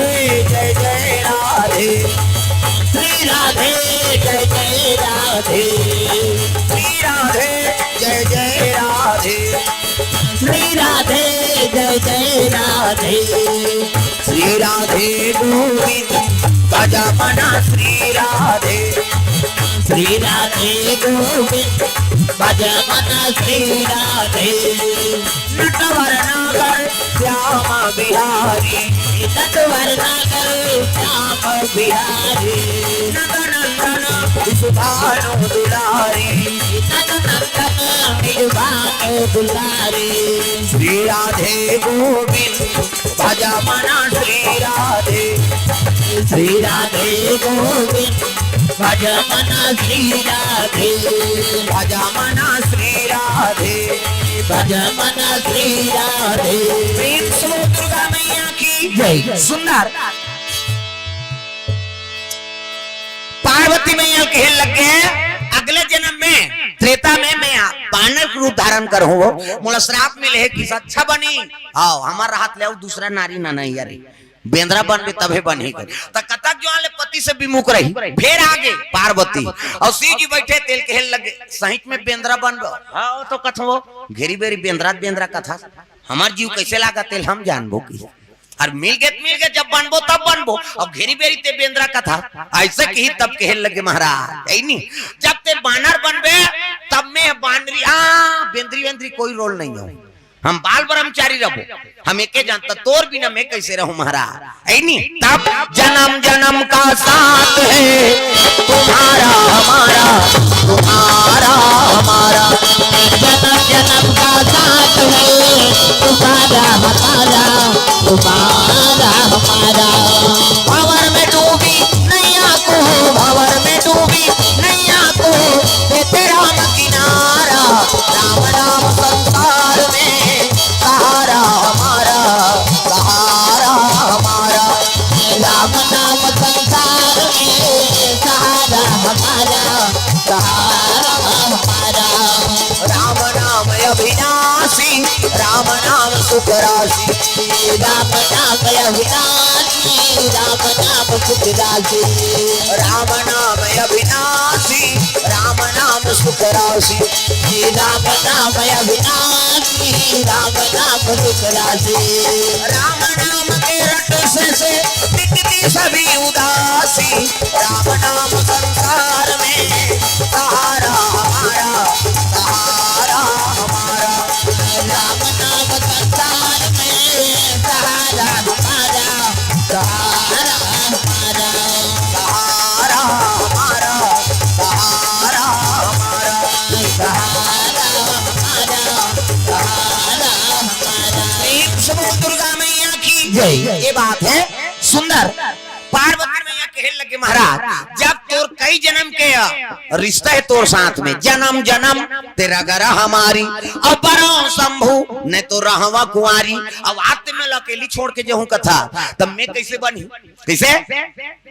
जय जय राधे। श्री राधे जय जय राधे। श्री राधे जय जय राधे। श्री राधे जय जय राधे। श्री राधे गोविंद भज मन श्री राधे। श्री राधे गोविंद भज मन श्री राधे। नटवर नागर श्याम बिहारी। नटवर नागर श्याम बिहारी। नंदनंदन विश्वभानु दुलारी। नंदनंदन विश्वभानु दुलारी। श्री राधे गोविंद भज मन श्री राधे। श्री राधे गोविंद भज मन श्री राधे। भज मन श्री राधे। भज मन श्री राधे। प्रेम से बोल दुर्गा मैया की जय। सुंदर। पार्वती मैया कहे लग गए, अगले जन्म में त्रेता में मैं बानर के रूप धारण करहूं, मोला श्राप मिले है कि अच्छा बनी। आओ, हमार हाथ ले आओ, दूसरा नारी ना नहीं यारी। बेंदरा बनबे तभे बनही कर। त कतक जो आले पति से विमुख रही, फेर आगे पार्वती अउ शिव जी बैठे तेल कहे लगे, सहित में बेंदरा बनबे। हाँ, तो कथो घेरी बेरी बेंदरा, बेंदरा कथा। हमार जीव कैसे लागा तेल हम जानबो की। अउ मिल गे त मिल गे, जब बनबो तब बनबो। अउ घेरी बेरी ते बेंदरा कथा ऐसे की तब कहे लगे महाराज, ऐ नी, जब ते बानर बनबे तब मैं बानरी, आ, बेंदरी वेंदरी कोई रोल नहीं हो। हम बाल ब्रह्मचारी रहबो, हम एके जानता, तोर बिना मैं कैसे रहूं महाराज? ऐ नी, तब जन्म जन्म का साथ है तुम्हारा हमारा, तुम्हारा हमारा। जन्म जन्म का साथ है तुम्हारा हमारा, तुम्हारा हमारा। भंवर में डूबी नैया को, भंवर में डूबी नैया को, देते राम किनारा। राम नाम संसार में सहारा हमारा, सहारा हमारा। राम नाम संसार में सहारा हमारा, सहारा हमारा। राम नाम अविनाशी, राम नाम सुख राशि। राम नाम अविनाशी, राम नाम सुख राशि। राम नाम अविनाशी, राम नाम सुख राशि। राम नाम अविनाशी, राम नाम सुख राशि। राम नाम के रट से, से मिटती सभी उदासी। राम नाम संसार में सहारा हमारा, सहारा हमारा। राम नाम संसार सहारा हमारा, सहारा हमारा, सहारा हमारा, सहारा हमारा, सहारा हमारा। प्रेम से बोल दुर्गा मैया की जय। ये बात है सुंदर। पार्वती मैया कहे लगे, महाराज, जब तोर कई जन्म के, अ, रिश्ता है तोर साथ में, जन्म जन्म तेरा गरा हमारी, अब बरो शंभू, नहीं तो रहवा कुंवारी। अब आते में अकेली छोड़ के जहूं कथा, तब मैं कैसे बनी? कैसे?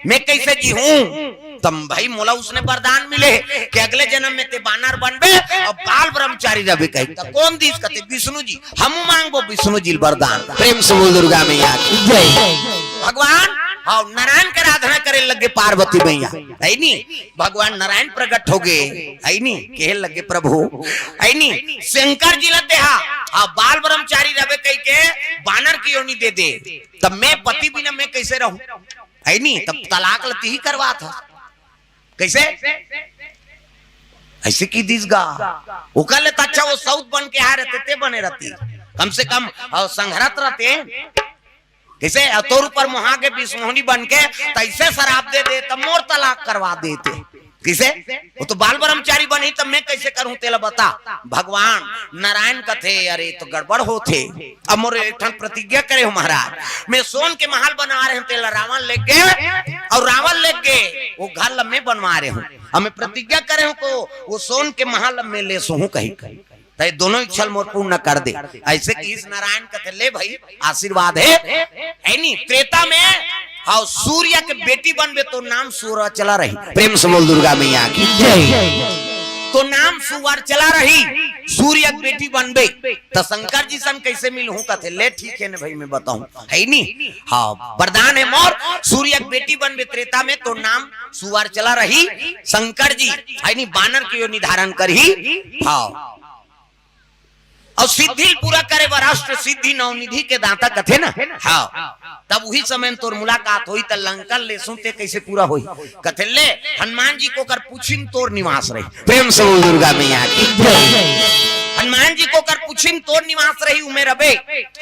मैं कैसे जीहूं? तब भाई मोला उसने वरदान मिले कि अगले जन्म में ते बानर बनबे और बाल ब्रह्मचारी रहबे कही। तब कौन दिस कथे? विष्णु जी। हम मांगबो विष्णु जी वरदान। प्रेम से बोल दुर्गा मैया की जय। भगवान, हाँ, नारायण के आराधना करे लगे पार्वती मैया, है नी? भगवान नारायण प्रकट हो गए, है नी? कहे लगे, प्रभु, है नी, शंकर जी ला देहा, हाँ, बाल ब्रह्मचारी रहबे कही के बानर की योनि दे दे, तब मैं पति बिना मैं कैसे रहूं? है नी? तब तलाक ला तिही करवा था। कैसे? ऐसे की दिस गा। ओकर ले त अच्छा वो सौत बन के आ रहते, ते बने रहती। कम से कम, अ, संघरत रहते। कैसे? अ, तोर ऊपर मोहा के विष्णु मोहनी बन के तैसे शराब दे दे, तब मोर तलाक करवा देते। कैसे? वो तो बाल ब्रह्मचारी बनी, तब मैं कैसे करूं, तेला बता। भगवान नारायण कथे, अरे, तो गड़बड़ होथे। अब मोर एक ठन प्रतिज्ञा करे हो महाराज, मैं सोन के महल बनवा रहे हूं, तेला रावण लेके, और रावण लेके वो घर ल मैं बनवा रहे हूं। अब मैं प्रतिज्ञा करे हूं को वो सोन के महल में ले सोहूं कही। तय दोनों इच्छा ल मोर पूर्ण कर दे। ऐसे कि इस नारायण कथे, ले भाई, आशीर्वाद है, है नी? त्रेता में, हाँ, सूर्य के बेटी बनबे तो नाम सूर्य चला रही। प्रेम से बोल दुर्गा मैया की जय। तो नाम सुवर चला रही, सूर्य के बेटी बनबे। त शंकर जी सन कैसे मिलहूं? कथे, ले ठीक है न भाई, मैं बताऊं, है नी? हाँ, वरदान है मोर, सूर्य के बेटी बनबे त्रेता में, तो नाम सुवर चला रही, शंकर जी, है नी? बानर के योनि धारण करही। हाँ, और सिद्धि पूरा करे बर अष्ट सिद्धि नवनिधि के दाता कथे ना। हाँ, तब वही समय में तोर मुलाकात होई, त लंका ले सुनते कैसे पूरा होई? कथे, ले, हनुमान जी को कर पूछिम तोर निवास रही। प्रेम से बोल दुर्गा मैया की जय। हनुमान जी को कर पूछिम तोर निवास रही, उमे रबे।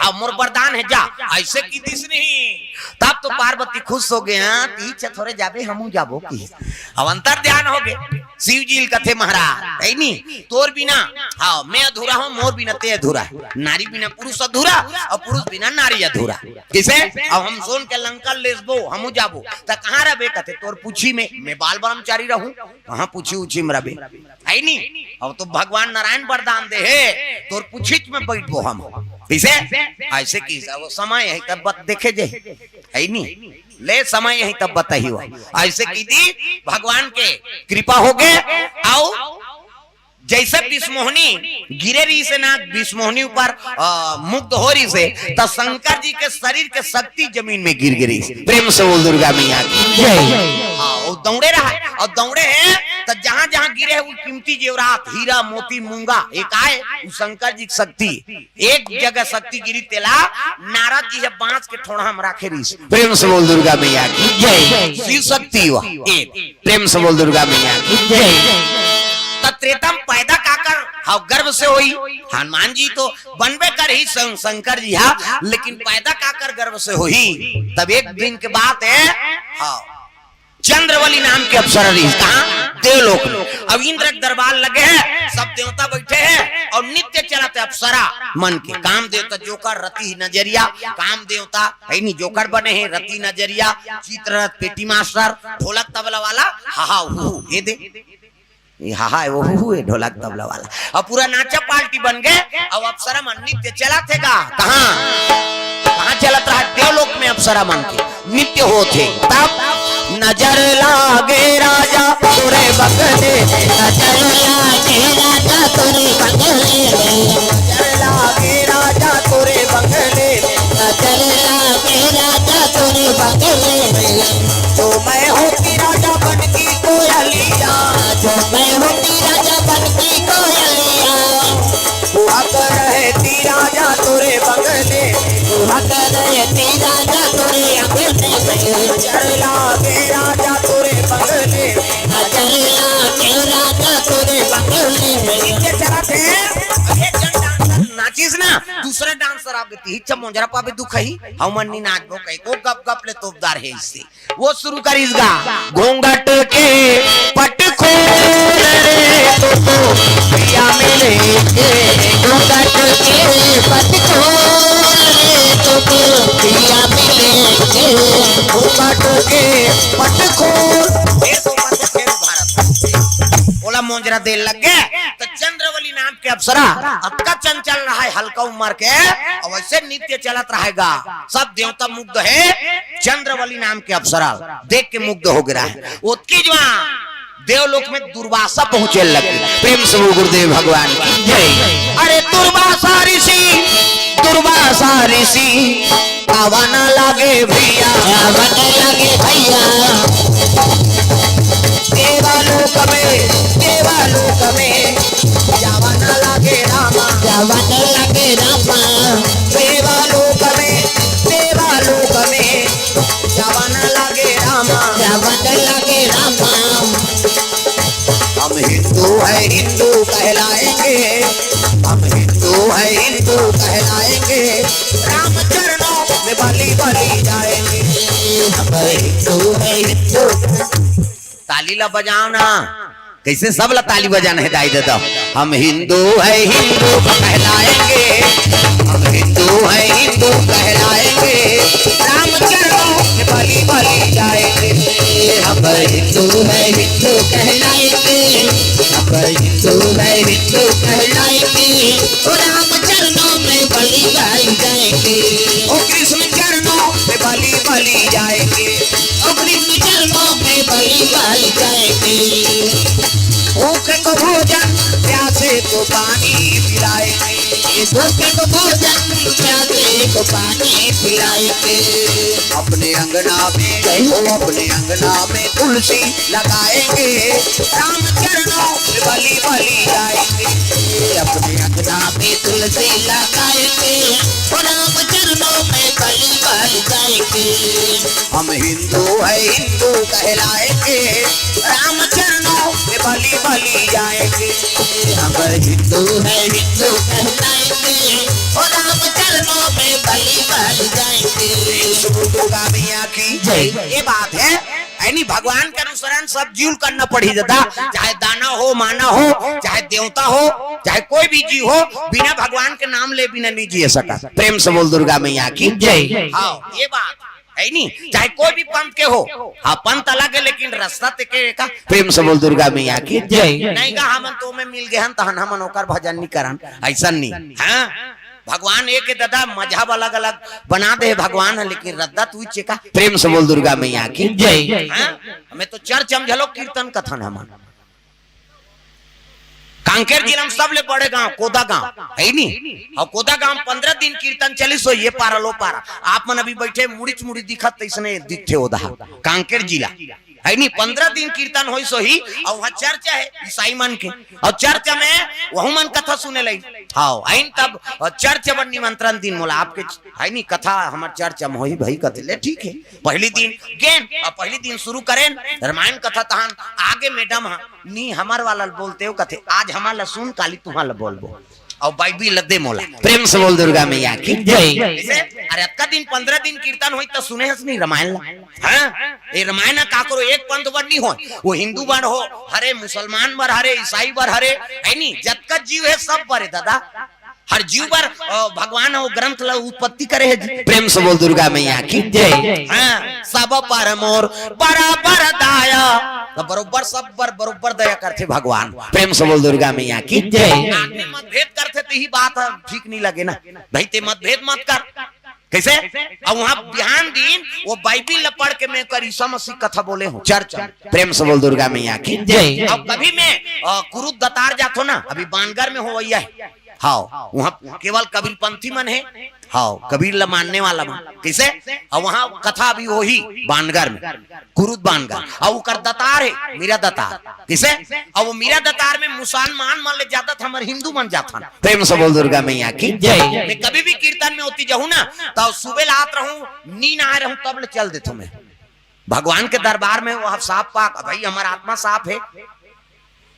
हाँ, मोर वरदान है, जा। ऐसे की दिस नहीं, तब तो पार्वती खुश हो गए, हाँ, तीछ थोड़े जाबे, हमू जाबो की। अब अंतर ध्यान हो गए। शिव जी ल कथे महाराज, है नी? तोर बिना, हाँ, मैं अधूरा हूँ, मोर बिना ते अधूरा है। नारी बिना पुरुष अधूरा और पुरुष बिना नारी अधूरा। किसे? अब हम सोन के लंका लेसबो, हमू जाबो, त कहाँ रहबे? कथे, तोर पूछी में, मैं बाल ब्रह्मचारी रहूं, कहाँ पूछी उछी में रहबे? है नी? अब तो भगवान नारायण वरदान दे है, तोर पूछी में बैठबो हम। किसे? ऐसे की, अब समय है तब बत देखे जे, है नी? ले समय यही तब बताही हो। ऐसे की दी भगवान के कृपा हो गए। आओ, जैसे विष्णु मोहनी गिरे रही से ना, विष्णु मोहनी ऊपर, अ, मुग्ध हो रही से, त शंकर जी के शरीर के शक्ति जमीन में गिर गिरी। प्रेम से बोल दुर्गा मैया की जय। हाँ, वो दौड़े रहा है और दौड़े है, त जहां जहां गिरे है वो कीमती जेवरात, हीरा, मोती, मूंगा, एक आए, वो शंकर जी की शक्ति। एक जगह शक्ति गिरी तेला नारद जी हे बांस के ठोंड़ा में राखे रहिस। प्रेम से बोल दुर्गा मैया की जय। शिव शक्ति हुआ। ए, प्रेम से बोल दुर्गा मैया की जय। त त्रेता में पैदा काकर, हाँ, गर्भ से होई। हनुमान जी तो बनबे करही शं-, शंकर जी, हाँ, लेकिन पैदा काकर गर्भ से होई। तब एक दिन के बात है, हाँ, चंद्रवली नाम के अप्सरा रही, कहाँ? देवलोक में। अब इंद्र के दरबार लगे है, सब देवता बैठे हैं और नृत्य चलत है अप्सरा मन के। काम देवता जोकर रति नजरिया, काम देवता है नी जोकर बने हैं, रति नजरिया, चित्ररथ, पेटी मास्टर, ढोलक तबला वाला, हा हा हू हू, ये दे, ये हा हा है, वो हू हू है, ढोलक तबला वाला। अब पूरा नाचा पार्टी बन गए। अब अप्सरा मन नृत्य चला थे का? कहाँ, कहाँ चलत रहा? देवलोक में अप्सरा मन के नृत्य होत हे। तब नजर लागे राजा तोरे बंगले, नजर लागे राजा तोरे बंगले, नजर लागे राजा तोरे बंगले, नजर लागे राजा तोरे बंगले। जो मैं होती राजा बन की कोयलिया, जो मैं होती राजा बन की कोयलिया, हुआ करती राजा तोरे बंगले, हुआ करती राजा तोरे बंगले। नजर लागे राजा तोरे बंगले, नजर लागे राजा तोरे बंगले। ये चला थे, एक जन डांसर नाचिस ना, दूसरा डांसर अब तिही च मोंजरा पाबे दुखही, हमन नी नाचबो कहिके गप गप ले तोपदार हे इससे। वो शुरू करिस गा, घूंघट के पट खोल रे तो, तो पिया मिले के। घूंघट के पट खोल रे तो, तो पिया मिले के। घूंघट के पट खोल। ये तो मत खेल भारत। ओला मोंजरा दे लग गे, तो चंद्रवली नाम के अप्सरा अतका चंचल रहा है, हल्का उम्र के, और वैसे नृत्य चलत रहेगा। सब देवता मुग्ध है, चंद्रवली नाम के अप्सरा देख के मुग्ध हो गया है। ओतकी जुवार देवलोक में दुर्वासा पहुंचे लगे। प्रेम से बोल गुरुदेव भगवान की जय। अरे दुर्वासा ऋषि, दुर्वासा ऋषि, आवा ना लागे भैया। आवा ना लागे भैया। देवालोक में, देवालोक में, जावा ना लागे रामा। जावा ना लागे रामा। देवालोक में, देवालोक में, जावा ना लागे रामा। जावा ना लागे रामा। हम हिंदू है, हिंदू कहलाएंगे, हम हिंदू है, हिंदू कहलाएंगे, राम चरणों में बलि बलि जाएंगे। हम हिंदू है, हिंदू। ताली ला बजाओ ना, कैसे सब ला ताली बजाना है दाई दे दो। हम हिंदू है, हिंदू कहलाएंगे, हम हिंदू है, हिंदू कहलाएंगे, राम चरणों में बलि बलि जाएंगे। हम हिंदू है, हिंदू कहलाएंगे, हम हिंदू है, हिंदू कहलाएंगे, ओ राम चरणों में बलि बलि जाएंगे। ओ कृष्ण चरणों में बलि बलि जाएंगे, ओ कृष्ण चरणों में बलि बलि जाएंगे। भूखे को भोजन, प्यासे को पानी पिलाएंगे। भूखे को भोजन, प्यासे को पानी पिलाएंगे। अपने अंगना में, ओ अपने अंगना में तुलसी लगाएंगे, राम चरणों में बलि बलि जाएंगे। अपने अंगना में तुलसी लगाएंगे, ओ राम चरणों में बलि बलि जाएंगे। हम हिंदू है, हिंदू कहलाएंगे, राम चरणों में बलि बलि जाएंगे। हम हिंदू है, हिंदू कहलाएंगे, ओ राम चरणों में बलि बलि जाएंगे। सुबह दुर्गा मैया की जय। ये बात है, यानी भगवान के अनुसरण सब जीव ल करना पड़ही दादा, चाहे दाना हो, माना हो, चाहे देवता हो, चाहे कोई भी जीव हो, बिना भगवान के नाम ले बिना नहीं जी सकत। प्रेम से बोल दुर्गा मैया की जय। हाँ, ये बात है नी, चाहे कोई भी पंथ के हो। हाँ, पंथ अलग है लेकिन रास्ता ते के का। प्रेम से बोल दुर्गा मैया की जय। नहीं का हमन तो में मिल गए हन तहन हमन ओकर भजन नहीं करन, ऐसा नहीं। हाँ, भगवान एक है दादा, मजहब अलग अलग बना दे भगवान है, लेकिन रद्दा तू चेका। प्रेम से बोल दुर्गा मैया की जय। हाँ? हमें तो चर्च में झलो कीर्तन कथन हमन। कांकेर जिला में सबले बड़े गांव कोदा गांव है नी, और कोदा गांव पंद्रह दिन कीर्तन चलिस हो, ये पारा लो पारा। आप मन अभी बैठे मुड़ीच मुड़ी दिखत तैसने दिखथे ओदा कांकेर जिला। है नी, पंद्रह दिन कीर्तन होइस होही, अउ वहाँ चर्च है ईसाई मन के, अउ चर्च में वहू मन कथा सुने लई। हाँ, आइन तब चर्च बर निमंत्रण दिन मोला आपके, है नी, कथा हमर चर्च में होही भाई, कथे ले ठीक है। पहली दिन गेन, अउ पहली दिन शुरू करेन रामायण कथा, तहन आगे मैडम हा, नी हमर वाला बोलते हो, कथे आज हमर ला सुन, काली तुहां ला बोलबो। अउ बाइबिल ल दे मोला। प्रेम से बोल दुर्गा मैया की जय। जैसे, अरे अतका दिन, पंद्रह दिन कीर्तन होई त सुने हस नहीं रामायण ला? हाँ? ये रामायण का करो एक पंथ बर नहीं हो, वो हिंदू बर हो, हरे मुसलमान बर हरे, ईसाई बर हरे, है नी? जतका जीव है सब बर है दादा। हर जीव बर, अ, भगवान वो ग्रंथ ला उत्पत्ति करे है जी। प्रेम से बोल दुर्गा मैया की जय। हाँ, सब पर मोर बराबर दाया। तो बरोबर सब बर बरोबर दया करथे भगवान। प्रेम से बोल दुर्गा मैया की जय। आदमी मतभेद करथे त ही बात ह, ठीक नहीं लगे ना भाई, ते मतभेद मत कर। कैसे? अब वहां बिहान दिन वो बाइबिल ला पढ़ के मैं कर ईसा मसीह कथा बोले हूँ चर्च में। प्रेम से बोल दुर्गा मैया की जय। अब कभी मैं, अ, कुरुद दतार जाथो ना, अभी बानगर में हो वही है। हाँ, वहाँ केवल कबीरपंथी मन है। हाँ, कबीर ला मानने वाला मन। कैसे? और वहाँ कथा भी वही बानगर में, कुरुद बानगर, और ओकर दतार है मीरा दतार। कैसे? और वो मीरा दतार में मुसलमान मन ले ज्यादा था, हमारे हिंदू मन जाथन। प्रेम से बोल दुर्गा मैया की जय। मैं कभी भी कीर्तन में होती जाऊँ ना, तो सुबह ला आत रहूँ, नींद आए रहूँ, तब ले चल देथो मैं। भगवान के दरबार में वो साफ पाक, भाई हमारा आत्मा साफ है,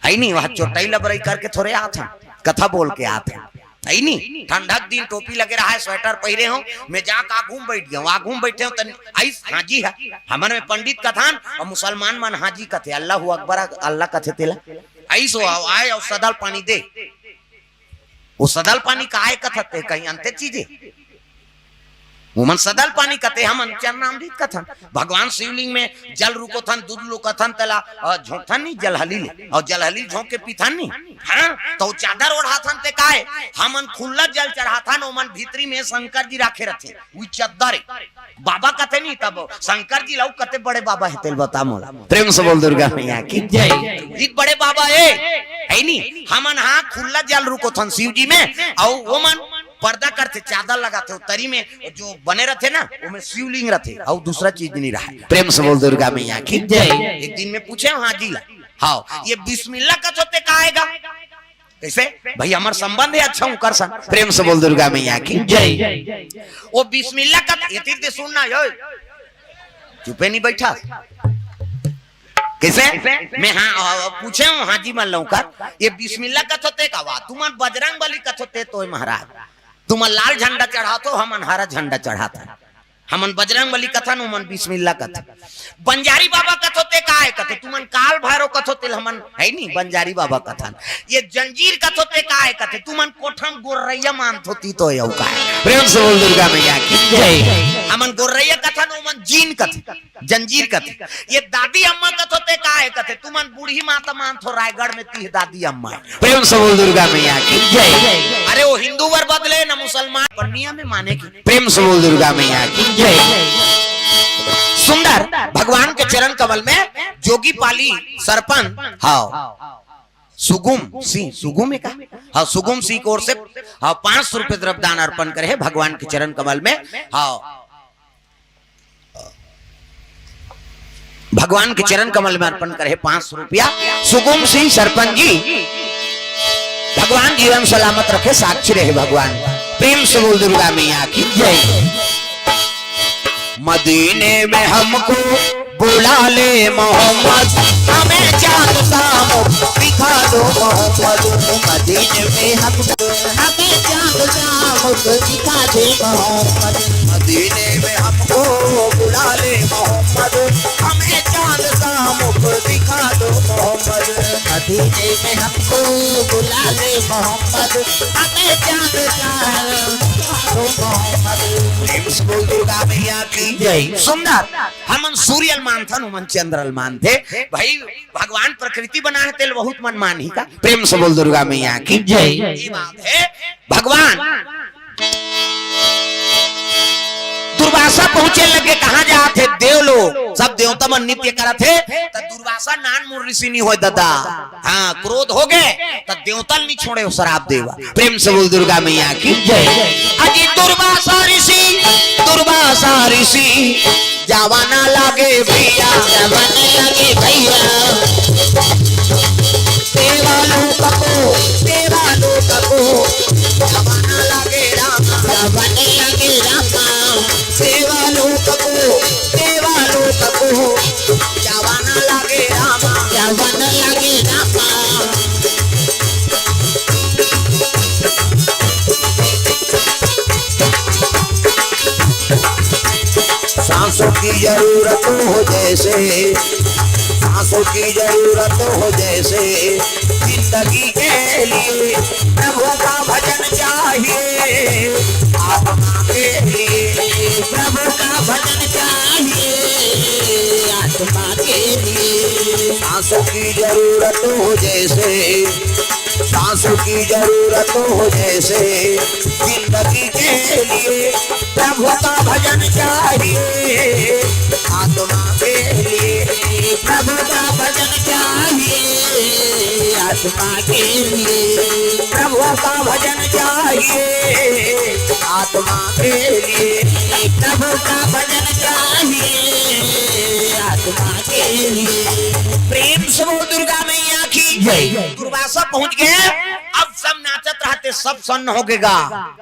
है नहीं, वह चोटाई लबरई करके थोड़े आत हैं, कथा बोल के आत हैं। है नी, ठंडा के दिन टोपी लगे रहा है, स्वेटर पहिरे हों, मैं जाके आगू में बैठ गेंव, आगू में बैठे हों, तनी आइस हाजी है। हमन में पंडित कथन अउ मुसलमान मन हाजी कथे, अल्लाहू अकबर, अल्लाह कथे तेला। आइस हो, आए अउ सदा ल पानी दे। वो सदा ल पानी काय कथथे, कहीं अंते चीजे। ओमन सदा ल पानी कथे, हमन चरणामृत कथन। भगवान शिवलिंग में जल रुकोथन, दूध लुकोथन, तेला, अ, झोंकथन नी जलहली ले, अउ जलहली झोंक के पीथन नी। हाँ, त वो चादर ओढ़ाथन ते काय? हमन खुल्ला जल चढ़ाथन, ओमन भीतरी में शंकर जी राखे रथे, वो चद्दर ए। बाबा कथे नी, तब शंकर जी ला कथे बड़े बाबा हे तेला बता मोला। प्रेम से बोल दुर्गा मैया की जय। ये बड़े बाबा ए, है नी? हमन हाँ खुल्ला जल रुकोथन शिव जी में, अउ ओमन पर्दा करथे, चादर लगाथे, वो तरी में जो बने रथे ना, ओमे शिवलिंग रथे, अउ दूसरा चीज नहीं रहा। प्रेम से बोल दुर्गा मैया की जय। एक दिन मैं पूछे हाजी ला, हाँ, ये बिस्मिल्लाह कथो ते काय गा? कैसे? भाई, हमर संबंध है अच्छा उनकर संग। प्रेम से बोल दुर्गा मैया की जय। वो बिस्मिल्लाह कथो, ये तीर दे सुनना, यो। चुपे नहीं बैठा। कैसे? मैं हाँ, अ, पूछे हों हाजी मन ला कर, ये बिस्मिल्लाह कथो ते का वा? तुमन बजरंग बली कथो ते तो महाराज। तुमन लाल झंडा चढ़ाथो, हमन हरा झंडा चढ़ाथन। हमन बजरंग बली कथन, ओमन बिस्मिल्लाह कथन। बंजारी बाबा कथो ते काय कथे? तुमन काल भैरव कथो तेला हमन, है नी, बंजारी बाबा कथन। ये जंजीर कथो ते काय कथे? तुमन कोठा म गोर्रैया मानथो ती तो अउ काय। प्रेम से बोल दुर्गा मैया की जय। हमन गोर्रैया कथन, ओमन जीन कथे, जंजीर कथे। ये दादी अम्मा कथो ते काय कथे? तुमन बूढ़ी माता मानथो, रायगढ़ में ती हे दादी अम्मा। प्रेम से बोल दुर्गा मैया की जय। अरे वो हिंदू बर बदले ना मुसलमान, पर नियम में माने की। प्रेम से बोल दुर्गा मैया की जय। सुंदर भगवान के चरण कमल में जोगी पाली सरपंच, हाँ, सुगुम सिंह, सुगुम है का? हाँ, सुगुम सिंह की ओर से, हाँ, पाँच सौ रुपये द्रव्य दान अर्पण करे हे भगवान के चरण कमल में। हाँ, भगवान के चरण कमल में अर्पण करे हे पाँच सौ रुपया। सुगुम सिंह सरपंच जी, भगवान जीवन सलामत रखे, साक्षी रहे भगवान। प्रेम से बोल दुर्गा मैया की जय। मदीने में हमको बुला ले मोहम्मद, हमें चांद सा मुख दिखा दो मोहम्मद। मदीने में हमको, हमें चांद सा मुख दिखा दे मोहम्मद। मदीने में हमको बुला ले मोहम्मद, हमें चांद सा मुख दिखा दो मोहम्मद। मदीने में हमको बुला ले मोहम्मद, हमें चांद सा मुख दिखा दो मोहम्मद। प्रेम से बोल दुर्गा मैया की जय। सुंदर, हमन सूर्य ल मानथन, ओमन चंद्र ल मानथे। भाई, भगवान प्रकृति बनाए हे, तेला बहुत मन मानही का? प्रेम से बोल दुर्गा मैया की जय। ये बात है, भगवान दुर्वासा पहुंचे लगे, कहाँ जात हे? देवलोक। सब देवता मन नृत्य करत हे, त दुर्वासा नानमुन ऋषि नहीं होय दादा। हाँ, क्रोध हो गे, त देवता ल नहीं छोड़े, वो श्राप देवा। प्रेम से बोल दुर्गा मैया की जय। अजी दुर्वासा ऋषि, दुर्वासा ऋषि, जावा ना लागे भैया, जावा ना लागे भैया। देवालोक को, देवालोक को, जावा ना लागे रामा, जावा ना लागे रामा। देवालोक को, देवालोक को, जावा ना लागे रामा, जावा ना लागे रामा। सांसों की जरूरत हो जैसे, सांसों की जरूरत हो जैसे, जिंदगी के लिए प्रभु का भजन चाहिए, आत्मा के लिए प्रभु का भजन चाहिए, आत्मा के लिए। सांसों की जरूरत हो जैसे, सांसों की जरूरत हो जैसे, जिंदगी के लिए प्रभु का भजन चाहिए, आत्मा के लिए प्रभु का भजन चाहिए, आत्मा के लिए प्रभु का भजन चाहिए, आत्मा के लिए प्रभु का भजन चाहिए, आत्मा के लिए। प्रेम से बोल दुर्गा मैया की जय। दुर्वासा पहुंच गए। अब सब नाचत रहते, सब सन्न हो गेगा।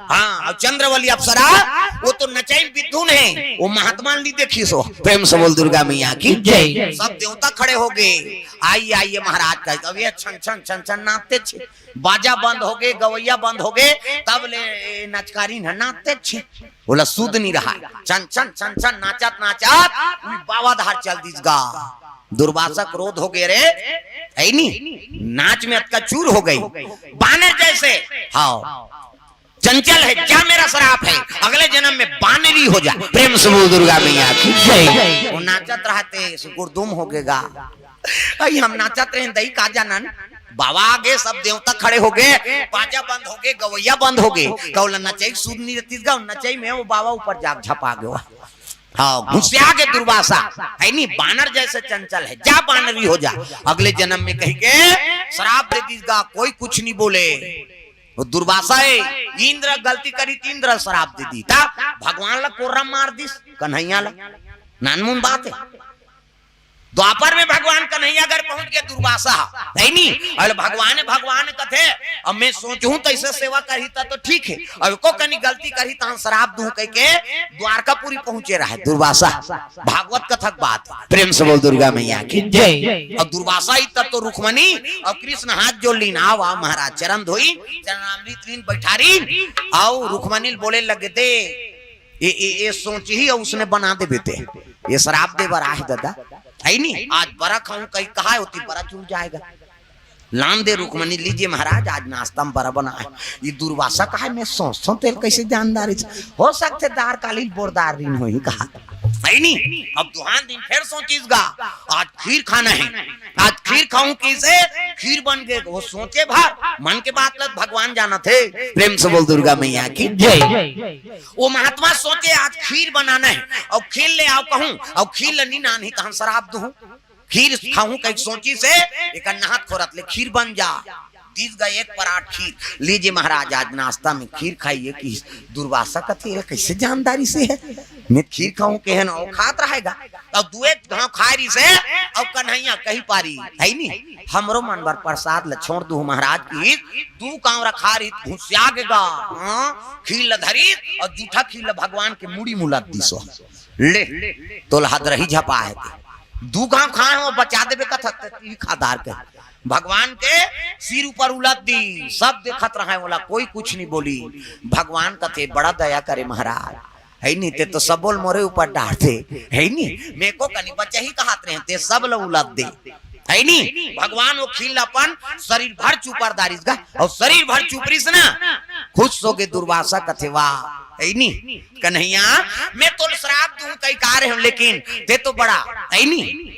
हाँ, और चंद्रवली अप्सरा, वो तो नचई में बिद्दू नहीं, वो महात्मा नहीं देखी सो। प्रेम से बोल दुर्गा मैया की जय। सब देवता खड़े हो गए। आइए, आइए महाराज, कहे, अब ये छन छन छन छन नाचते छे, बाजा बंद हो गए, गवैया बंद हो गए, तब ले नचकारी न नाचते छे। बोला, सुध नहीं रहा है। छन छन छन छन नाचत नाचत बाबा धार चल दिस गा। दुर्वासा क्रोध हो गए रे, है नी? नाच में अतका चूर हो गई, बानर जैसे। हाँ, चंचल है, जा मेरा श्राप है, अगले जन्म में बानरी हो जा। प्रेम से बोल दुर्गा मैया की जय। वो नाचत रहते, सुकुरदुम हो गेगा। अई हम नाचत रहे, दई का जानन, बाबा आगे, सब देवता खड़े हो गए, बाजा बंद हो गए, गवैया बंद हो गए, कौला नचई सुध नहीं रहती गा, नचई में वो बाबा ऊपर जाग झपा गयो। हाँ, घुसिया के दुर्वासा, है नी, बानर जैसे चंचल है, जा बानरी हो जा, अगले जन्म में कही के श्राप दे दिस गा, कोई कुछ नहीं बोले। वो दुर्वासा है, इंद्र गलती करी त इंद्र श्राप दे दी, ता भगवान ला कोर्रा मार दिस, कन्हैया ला, नानमुन बात है। द्वापर में भगवान कन्हैया घर पहुंच गए दुर्वासा, है नी? और भगवान, भगवान कथे, अब मैं सोचहूं तैसे सेवा करही त तो ठीक है, अब को कनी गलती करही त श्राप दूं कह के द्वारकापुरी पहुंचे रहे दुर्वासा। भागवत कथक बात, प्रेम से बोल दुर्गा मैया की जय। और दुर्वासा ही तब तो रुक्मणी और कृष्ण हाथ जोड़ लीन, आवा महाराज, चरण धोई, चरणामृत लीन, बैठारी, और रुक्मणी बोले लगे दे, ये, ये, ये सोचही और उसने बना दे बेटे, ये श्राप दे बर आहे दादा, है नी? आज बरा खाऊं कहीं कहा होती, बरा चुल जाएगा। लान दे रुक्मणी, लीजिए महाराज, आज नाश्ता में बरा बना है। ये दुर्वासा कहा है, मैं सोच सोच तेल कैसे जानदारी से। हो सकते दार कालीन बोरदार रीन हो ही कहा, है नी? अब दुहान दिन फिर सोचिस गा, आज खीर खाना है, आज खीर खाऊं कैसे? खीर बन गए, वो सोचे भर मन के बात लग भगवान जाना थे। प्रेम से बोल दुर्गा मैया की जय। वो महात्मा सोचे आज खीर बनाना है और खीर ले आओ कहूं, और खीर ले नी नान ही तहन श्राप दूं, खीर खाऊं कहीं सोची से, एक नहात खोरत ले खीर बन जा। दीस गा एक परात खीर, लीजिए महाराज, आज नाश्ता में खीर खाइए। कि दुर्वासा कथे, "ये कैसे जानदारी से है? मैं खीर खाऊं के है ना, वो खात रहेगा।" अब दुए घाव खाए रही से, अब कन्हैया कही पारी, है नी, हमरो मन बर प्रसाद ल छोड़ दू महाराज की। दू कांवरा खा रही, घुसिया के गा, हाँ, खीर ल धरी और जूठा खीर ल भगवान के मुड़ी मुलत दिसो। ले, तोल हद रही झपा है ते। दू घाव खाए हो, बचा देबे कथत, ती खादार के। भगवान के सिर ऊपर उलत दी, सब देखत रहे, बोला, कोई कुछ नहीं बोली। भगवान कथे, "बड़ा दया करे महाराज, है नी, ते तो सब बोल मोरे ऊपर डार दे, है नी, मैं को कनी बचही कहत रहे, ते सब ल उलत दे।" है नी, भगवान वो खीर ल अपन शरीर भर चुपर दारिस गा, और शरीर भर चुपरिस ना, खुश हो गए दुर्वासा कथे, "वाह, है नी, कन्हैया, मैं तोल श्राप दूं कई कार्य हूं, लेकिन ते तो बड़ा, है नी,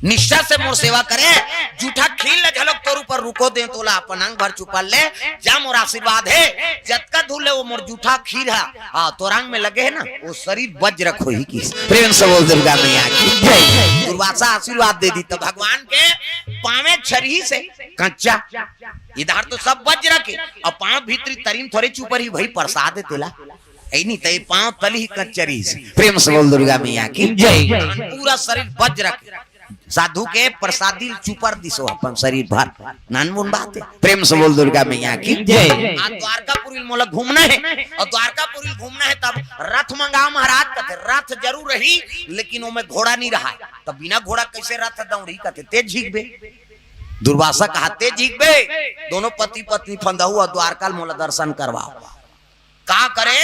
निष्ठा से मोर सेवा करे, जूठा खीर ल झलक तोर ऊपर रुको दे, तोला अपन अंग भर चुपर ले, जा मोर आशीर्वाद है, जतका धूल है वो मोर जूठा खीर है, हाँ, तोर अंग में लगे है ना, वो शरीर वज्र खोही की।" प्रेम से बोल दुर्गा मैया की जय। दुर्वासा आशीर्वाद दे दी तो भगवान के पावे छरही से कच्चा, इधर तो सब वज्र के, और पांव भीतरी तरीन थोड़े चुपर ही भाई प्रसाद है तेला, ऐनी तय पांव तली ही कच्चा रही से। प्रेम से बोल दुर्गा मैया की जय। पूरा शरीर वज्र के, साधु के प्रसादी चुपर दिसो अपन शरीर भर, नानमुन बात है। प्रेम से बोल दुर्गा मैया की जय। आ द्वारकापुरी मोला घूमना है, और द्वारकापुरी घूमना है तब रथ मंगा महाराज कथे, रथ जरूर रही लेकिन ओमे घोड़ा नहीं रहा, तब बिना घोड़ा कैसे रथ दौड़ी कथे, तेज झीक बे। दुर्वासा कहा, "तेज झीक बे, दोनों पति पत्नी फंदहू और द्वारका ल मोला दर्शन करवाओ।" का करे,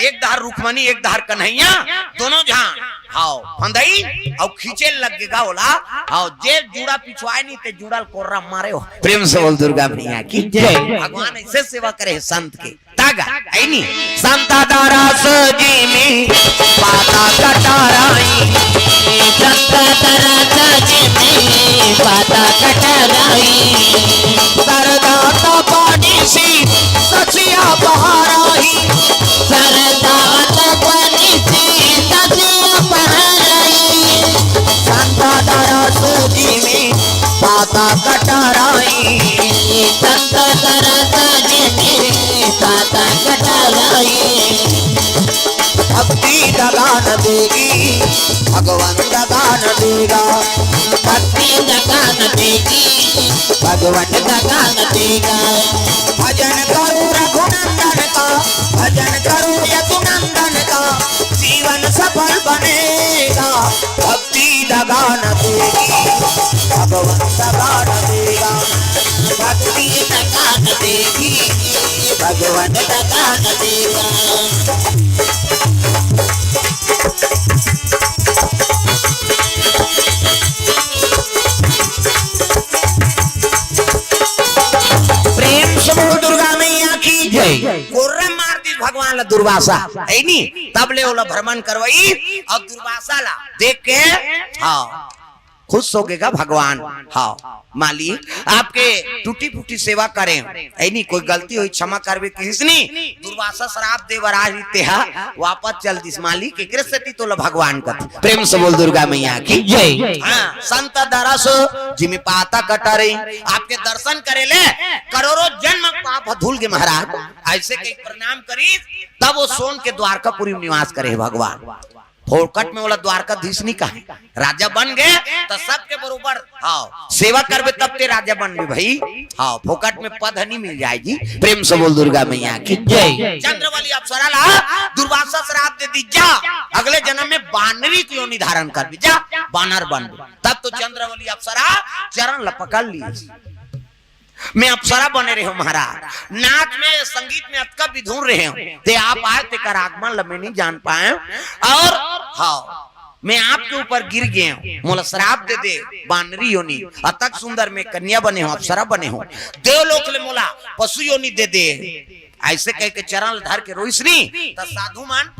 एक धार रुक्मणी, एक धार कन्हैया, दोनों झान, हाव, फंदई, और खींचे लग गे गा ओला, हाव, जे जूड़ा पिछवाए नहीं, ते जूड़ा ल कोर्रा मारे हो। प्रेम से बोल दुर्गा मैया की जय। भगवान ऐसे सेवा करे है संत के। तागा, ऐनी, संत दरस जिमि, पाता कटराई। संत दरस जिमि, पाता कटराई। सरदा तपनिसि, सचिया पहराई। सरदा तपनिसि, सचिया पहराई। संत दरस जिमि, पाता कटराई। संत दरस जिमि, पाता कटराई। भक्ति दगान देगी, भगवान दगान देगा। भक्ति दगान देगी, भगवंत का गान देगा। भजन करो रघुनंदन का, भजन करो यदुनंदन का, जीवन सफल बनेगा। भक्ति का गान देगी, भगवंत का गान देगा। भक्ति का गान देगी, भगवंत का गान देगा। प्रेम से बोल दुर्गा मैया की जय। कोर्रा मार दिस भगवान ला दुर्वासा, है नी? तब ले ओला भ्रमण करवाई अउ दुर्वासा ला देख के, हाँ, खुश हो गेगा भगवान। हाँ, मालिक, आपके टूटी फूटी सेवा करे, है नी? कोई गलती होई, क्षमा करबे किहिस नी। दुर्वासा श्राप दे बर आही, तेहा वापस चल दिस मालिक, एकरे सेती तोला भगवान कथे। प्रेम से बोल दुर्गा मैया की जय। हाँ, संत दरस जिमि पातक टरे, आपके दर्शन करे ले करोड़ों जन्म पाप धुल गे महाराज। अइसे कहिके प्रणाम करिस, तब ओ सोन के द्वारकापुरी में निवास करे हे भगवान। फोकट में ओला द्वारकाधीश नहीं कहे, राजा बन गे त सबके बरोबर, हाँ, सेवा करबे तब ते राजा बनबे भाई। हाँ, फोकट में पद नहीं मिल जाय जी। प्रेम से बोल दुर्गा मैया की जय। चंद्रवली अप्सरा ला दुर्वासा श्राप दे दिस, जा अगले जन्म में बानरी के योनि धारण करबे, जा बानर बनबे। तब तो चंद्रवली अप्सरा चरण ला पकड़ लिस। मैं अप्सरा बने रहेंव महाराज, नाच में, संगीत में अतका विधुर रहेंव, ते आप आय, तेकर आगमन ला मैं नहीं जान पाएंव। अउ हाँ, मैं आपके ऊपर गिर गेंव, मोला श्राप दे दे, बानरी योनि, अतक सुंदर मैं कन्या बने हों, अप्सरा बने हों, देवलोक ले मोला पशु योनि दे दे। अइसे कहिके चरण ला धर के रोइस नी, त साधु मन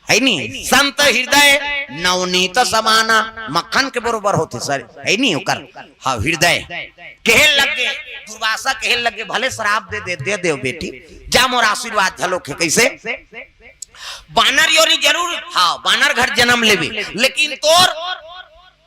है नी, संत हृदय नवनीत समाना, मक्खन के बरोबर होथे सर, है नी ओकर, हाँ, हृदय। कहे लगे, दुर्वासा कहे लगे, भले श्राप दे दे, दे देव बेटी, जा मोर आशीर्वाद घलोक हे। कइसे? बानर योनि जरूर, हाँ, बानर घर जन्म लेबे, लेकिन तोर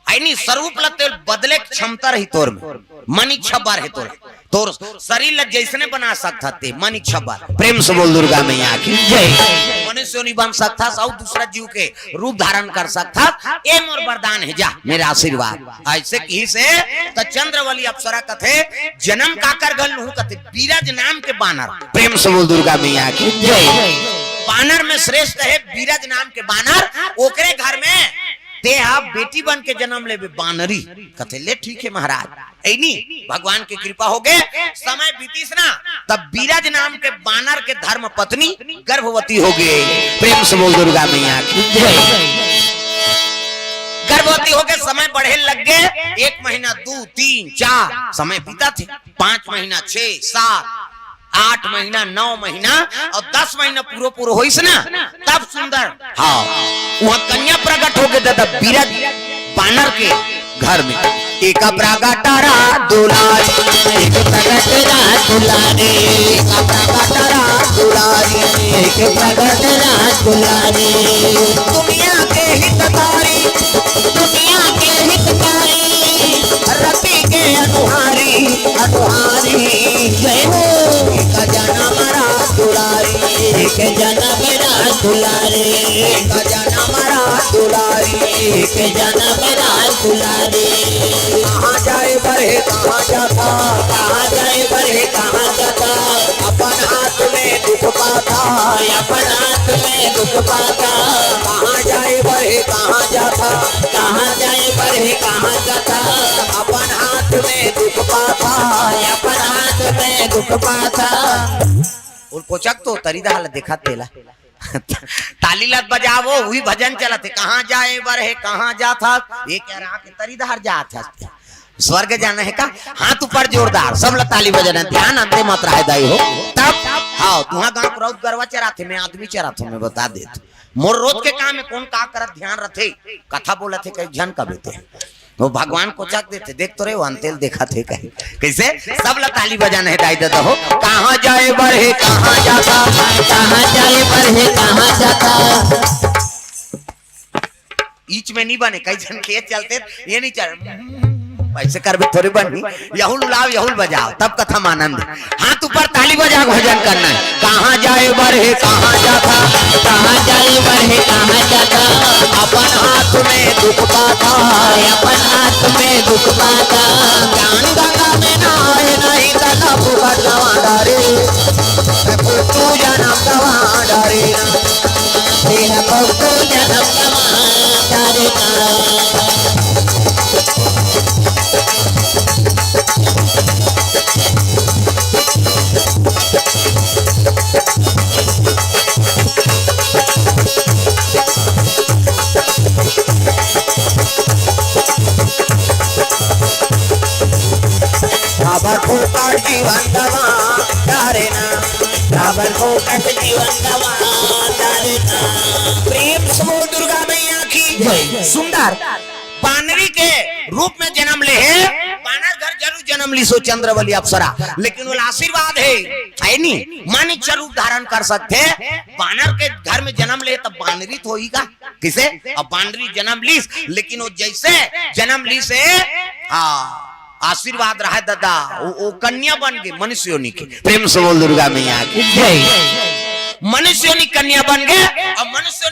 है नी, स्वरूप ला ते बदले के क्षमता रही तोर में। मन इच्छा बर हे तोला, तोर शरीर ला जइसने बना सकथस ते, मन इच्छा बर। प्रेम से बोल दुर्गा मैया की जय। मनुष्य नहीं बन सकथस अउ दूसरा जीव के रूप धारण कर सकथस, ए मोर वरदान हे, जा मेरा आशीर्वाद। अइसे किहिस त चंद्रवली अप्सरा कथे, जन्म काकर घर लूहूं कथे, बीरज नाम के बानर। प्रेम से बोल दुर्गा मैया की जय। बानर में श्रेष्ठ हे बीरज नाम के बानर, ओकरे घर में तेहा बेटी बन के जन्म लेबे बानरी। कथे, ले ठीक हे महाराज, है नी, भगवान के कृपा हो गे, समय बीतिस ना, तब बीरज नाम के बानर के धर्म पत्नी गर्भवती हो गे। प्रेम से बोल दुर्गा मैया की जय। गर्भवती हो गे, समय बढ़े लग गे, एक महीना, दू, तीन, चार, समय बीतत हे, पांच महीना, छह, सात, आठ महीना, नौ महीना अउ दस महीना पूरो पूरो होइस ना, तब सुंदर, हाँ, वहाँ कन्या प्रकट हो गे दादा बीरज बानर के घर में। एक प्रकट रास दुलारी, एक प्रकट रास दुलारी, एक प्रकट रास दुलारी, एक प्रकट रास दुलारी। दुनिया के हितकारी, दुनिया के हितकारी, रति के अनुहारी, अनुहारी। जय हो। एक जनम रास दुलारी, एक जनम रास दुलारी, एक जनम रास दुलारी, एक जनम रास दुलारी। कहाँ जाय बर हे, कहाँ जाथा, कहाँ जाय बर हे, कहाँ जाथा, अपन हाथ में दुख पाथा, अपन हाथ में दुख पाथा। कहाँ जाय बर हे, कहाँ जाथा, कहाँ जाय बर हे, कहाँ जाथा, अपन हाथ में दुख पाथा, अपन हाथ में दुख पाथा। अउ कोचक तो तरी दहा ला देखा तेला। ताली ला बजावो, उही भजन चलत हे, कहाँ जाय बर हे, कहाँ जाथस, ये कह रहा कि तरी दहा जाथस। स्वर्ग जाना हे का? हाथ ऊपर जोरदार, सब ला ताली बजाना, ध्यान अंते मत रहे दाई हो। तब, हाँ, तुहा गाँव के राउत गरवा चराथे, मैं आदमी चराथों, मैं बता देत। मोर रोज के काम में कोन का करत ध्यान रथे, कथा बोलत हे, कई झन का बेटे। वो भगवान कोचक देथे, देख तो रे, वो अंतेल देखत हे कहीं। कइसे? सब ला ताली बजाना हे दाई ददा हो। कहाँ जाय बर हे, कहाँ जाथा, कहाँ जाय बर हे, कहाँ जाथा। ईच में नहीं बने, कई झन के चलते ये नहीं चल। ऐसे करबे थोड़ी बनही। यहुल उलाव, यहुल बजाव, तब कथा म आनंद। हाथ ऊपर, ताली बजा के भजन करना है। कहाँ जाए बर हे, कहाँ जाथा, कहाँ जाए बर हे, कहाँ जाथा, अपन हाथ में दुख पाथा, अपन हाथ में दुख पाथा। ज्ञान गंगा में नहाए, नहीं त न फुकट गवा डारे, तू जनम गवा डारे। तेरा पप्पू जनम गवा डारे। काबर फोकट जीवन गवा डारे ना, काबर फोकट जीवन गवा डारे ना। प्रेम से बोल दुर्गा मैया की जय। सुंदर बानरी के रूप में जन्म ले हे। बानर घर जरूर जन्म लीस हो चंद्रवली अप्सरा, लेकिन वो आशीर्वाद है, है नी, मानिक स्वरूप धारण कर सकथे। बानर के घर में जन्म ले त बानरी तो होही गा। किसे? अब बानरी जन्म लीस, लेकिन वो जैसे जन्म लीस हे, हाँ, आशीर्वाद रहे दादा, वो, वो कन्या बन गे मनुष्य योनि के। प्रेम से बोल दुर्गा मैया की जय। मनुष्य योनि कन्या बन गे, अब मनुष्य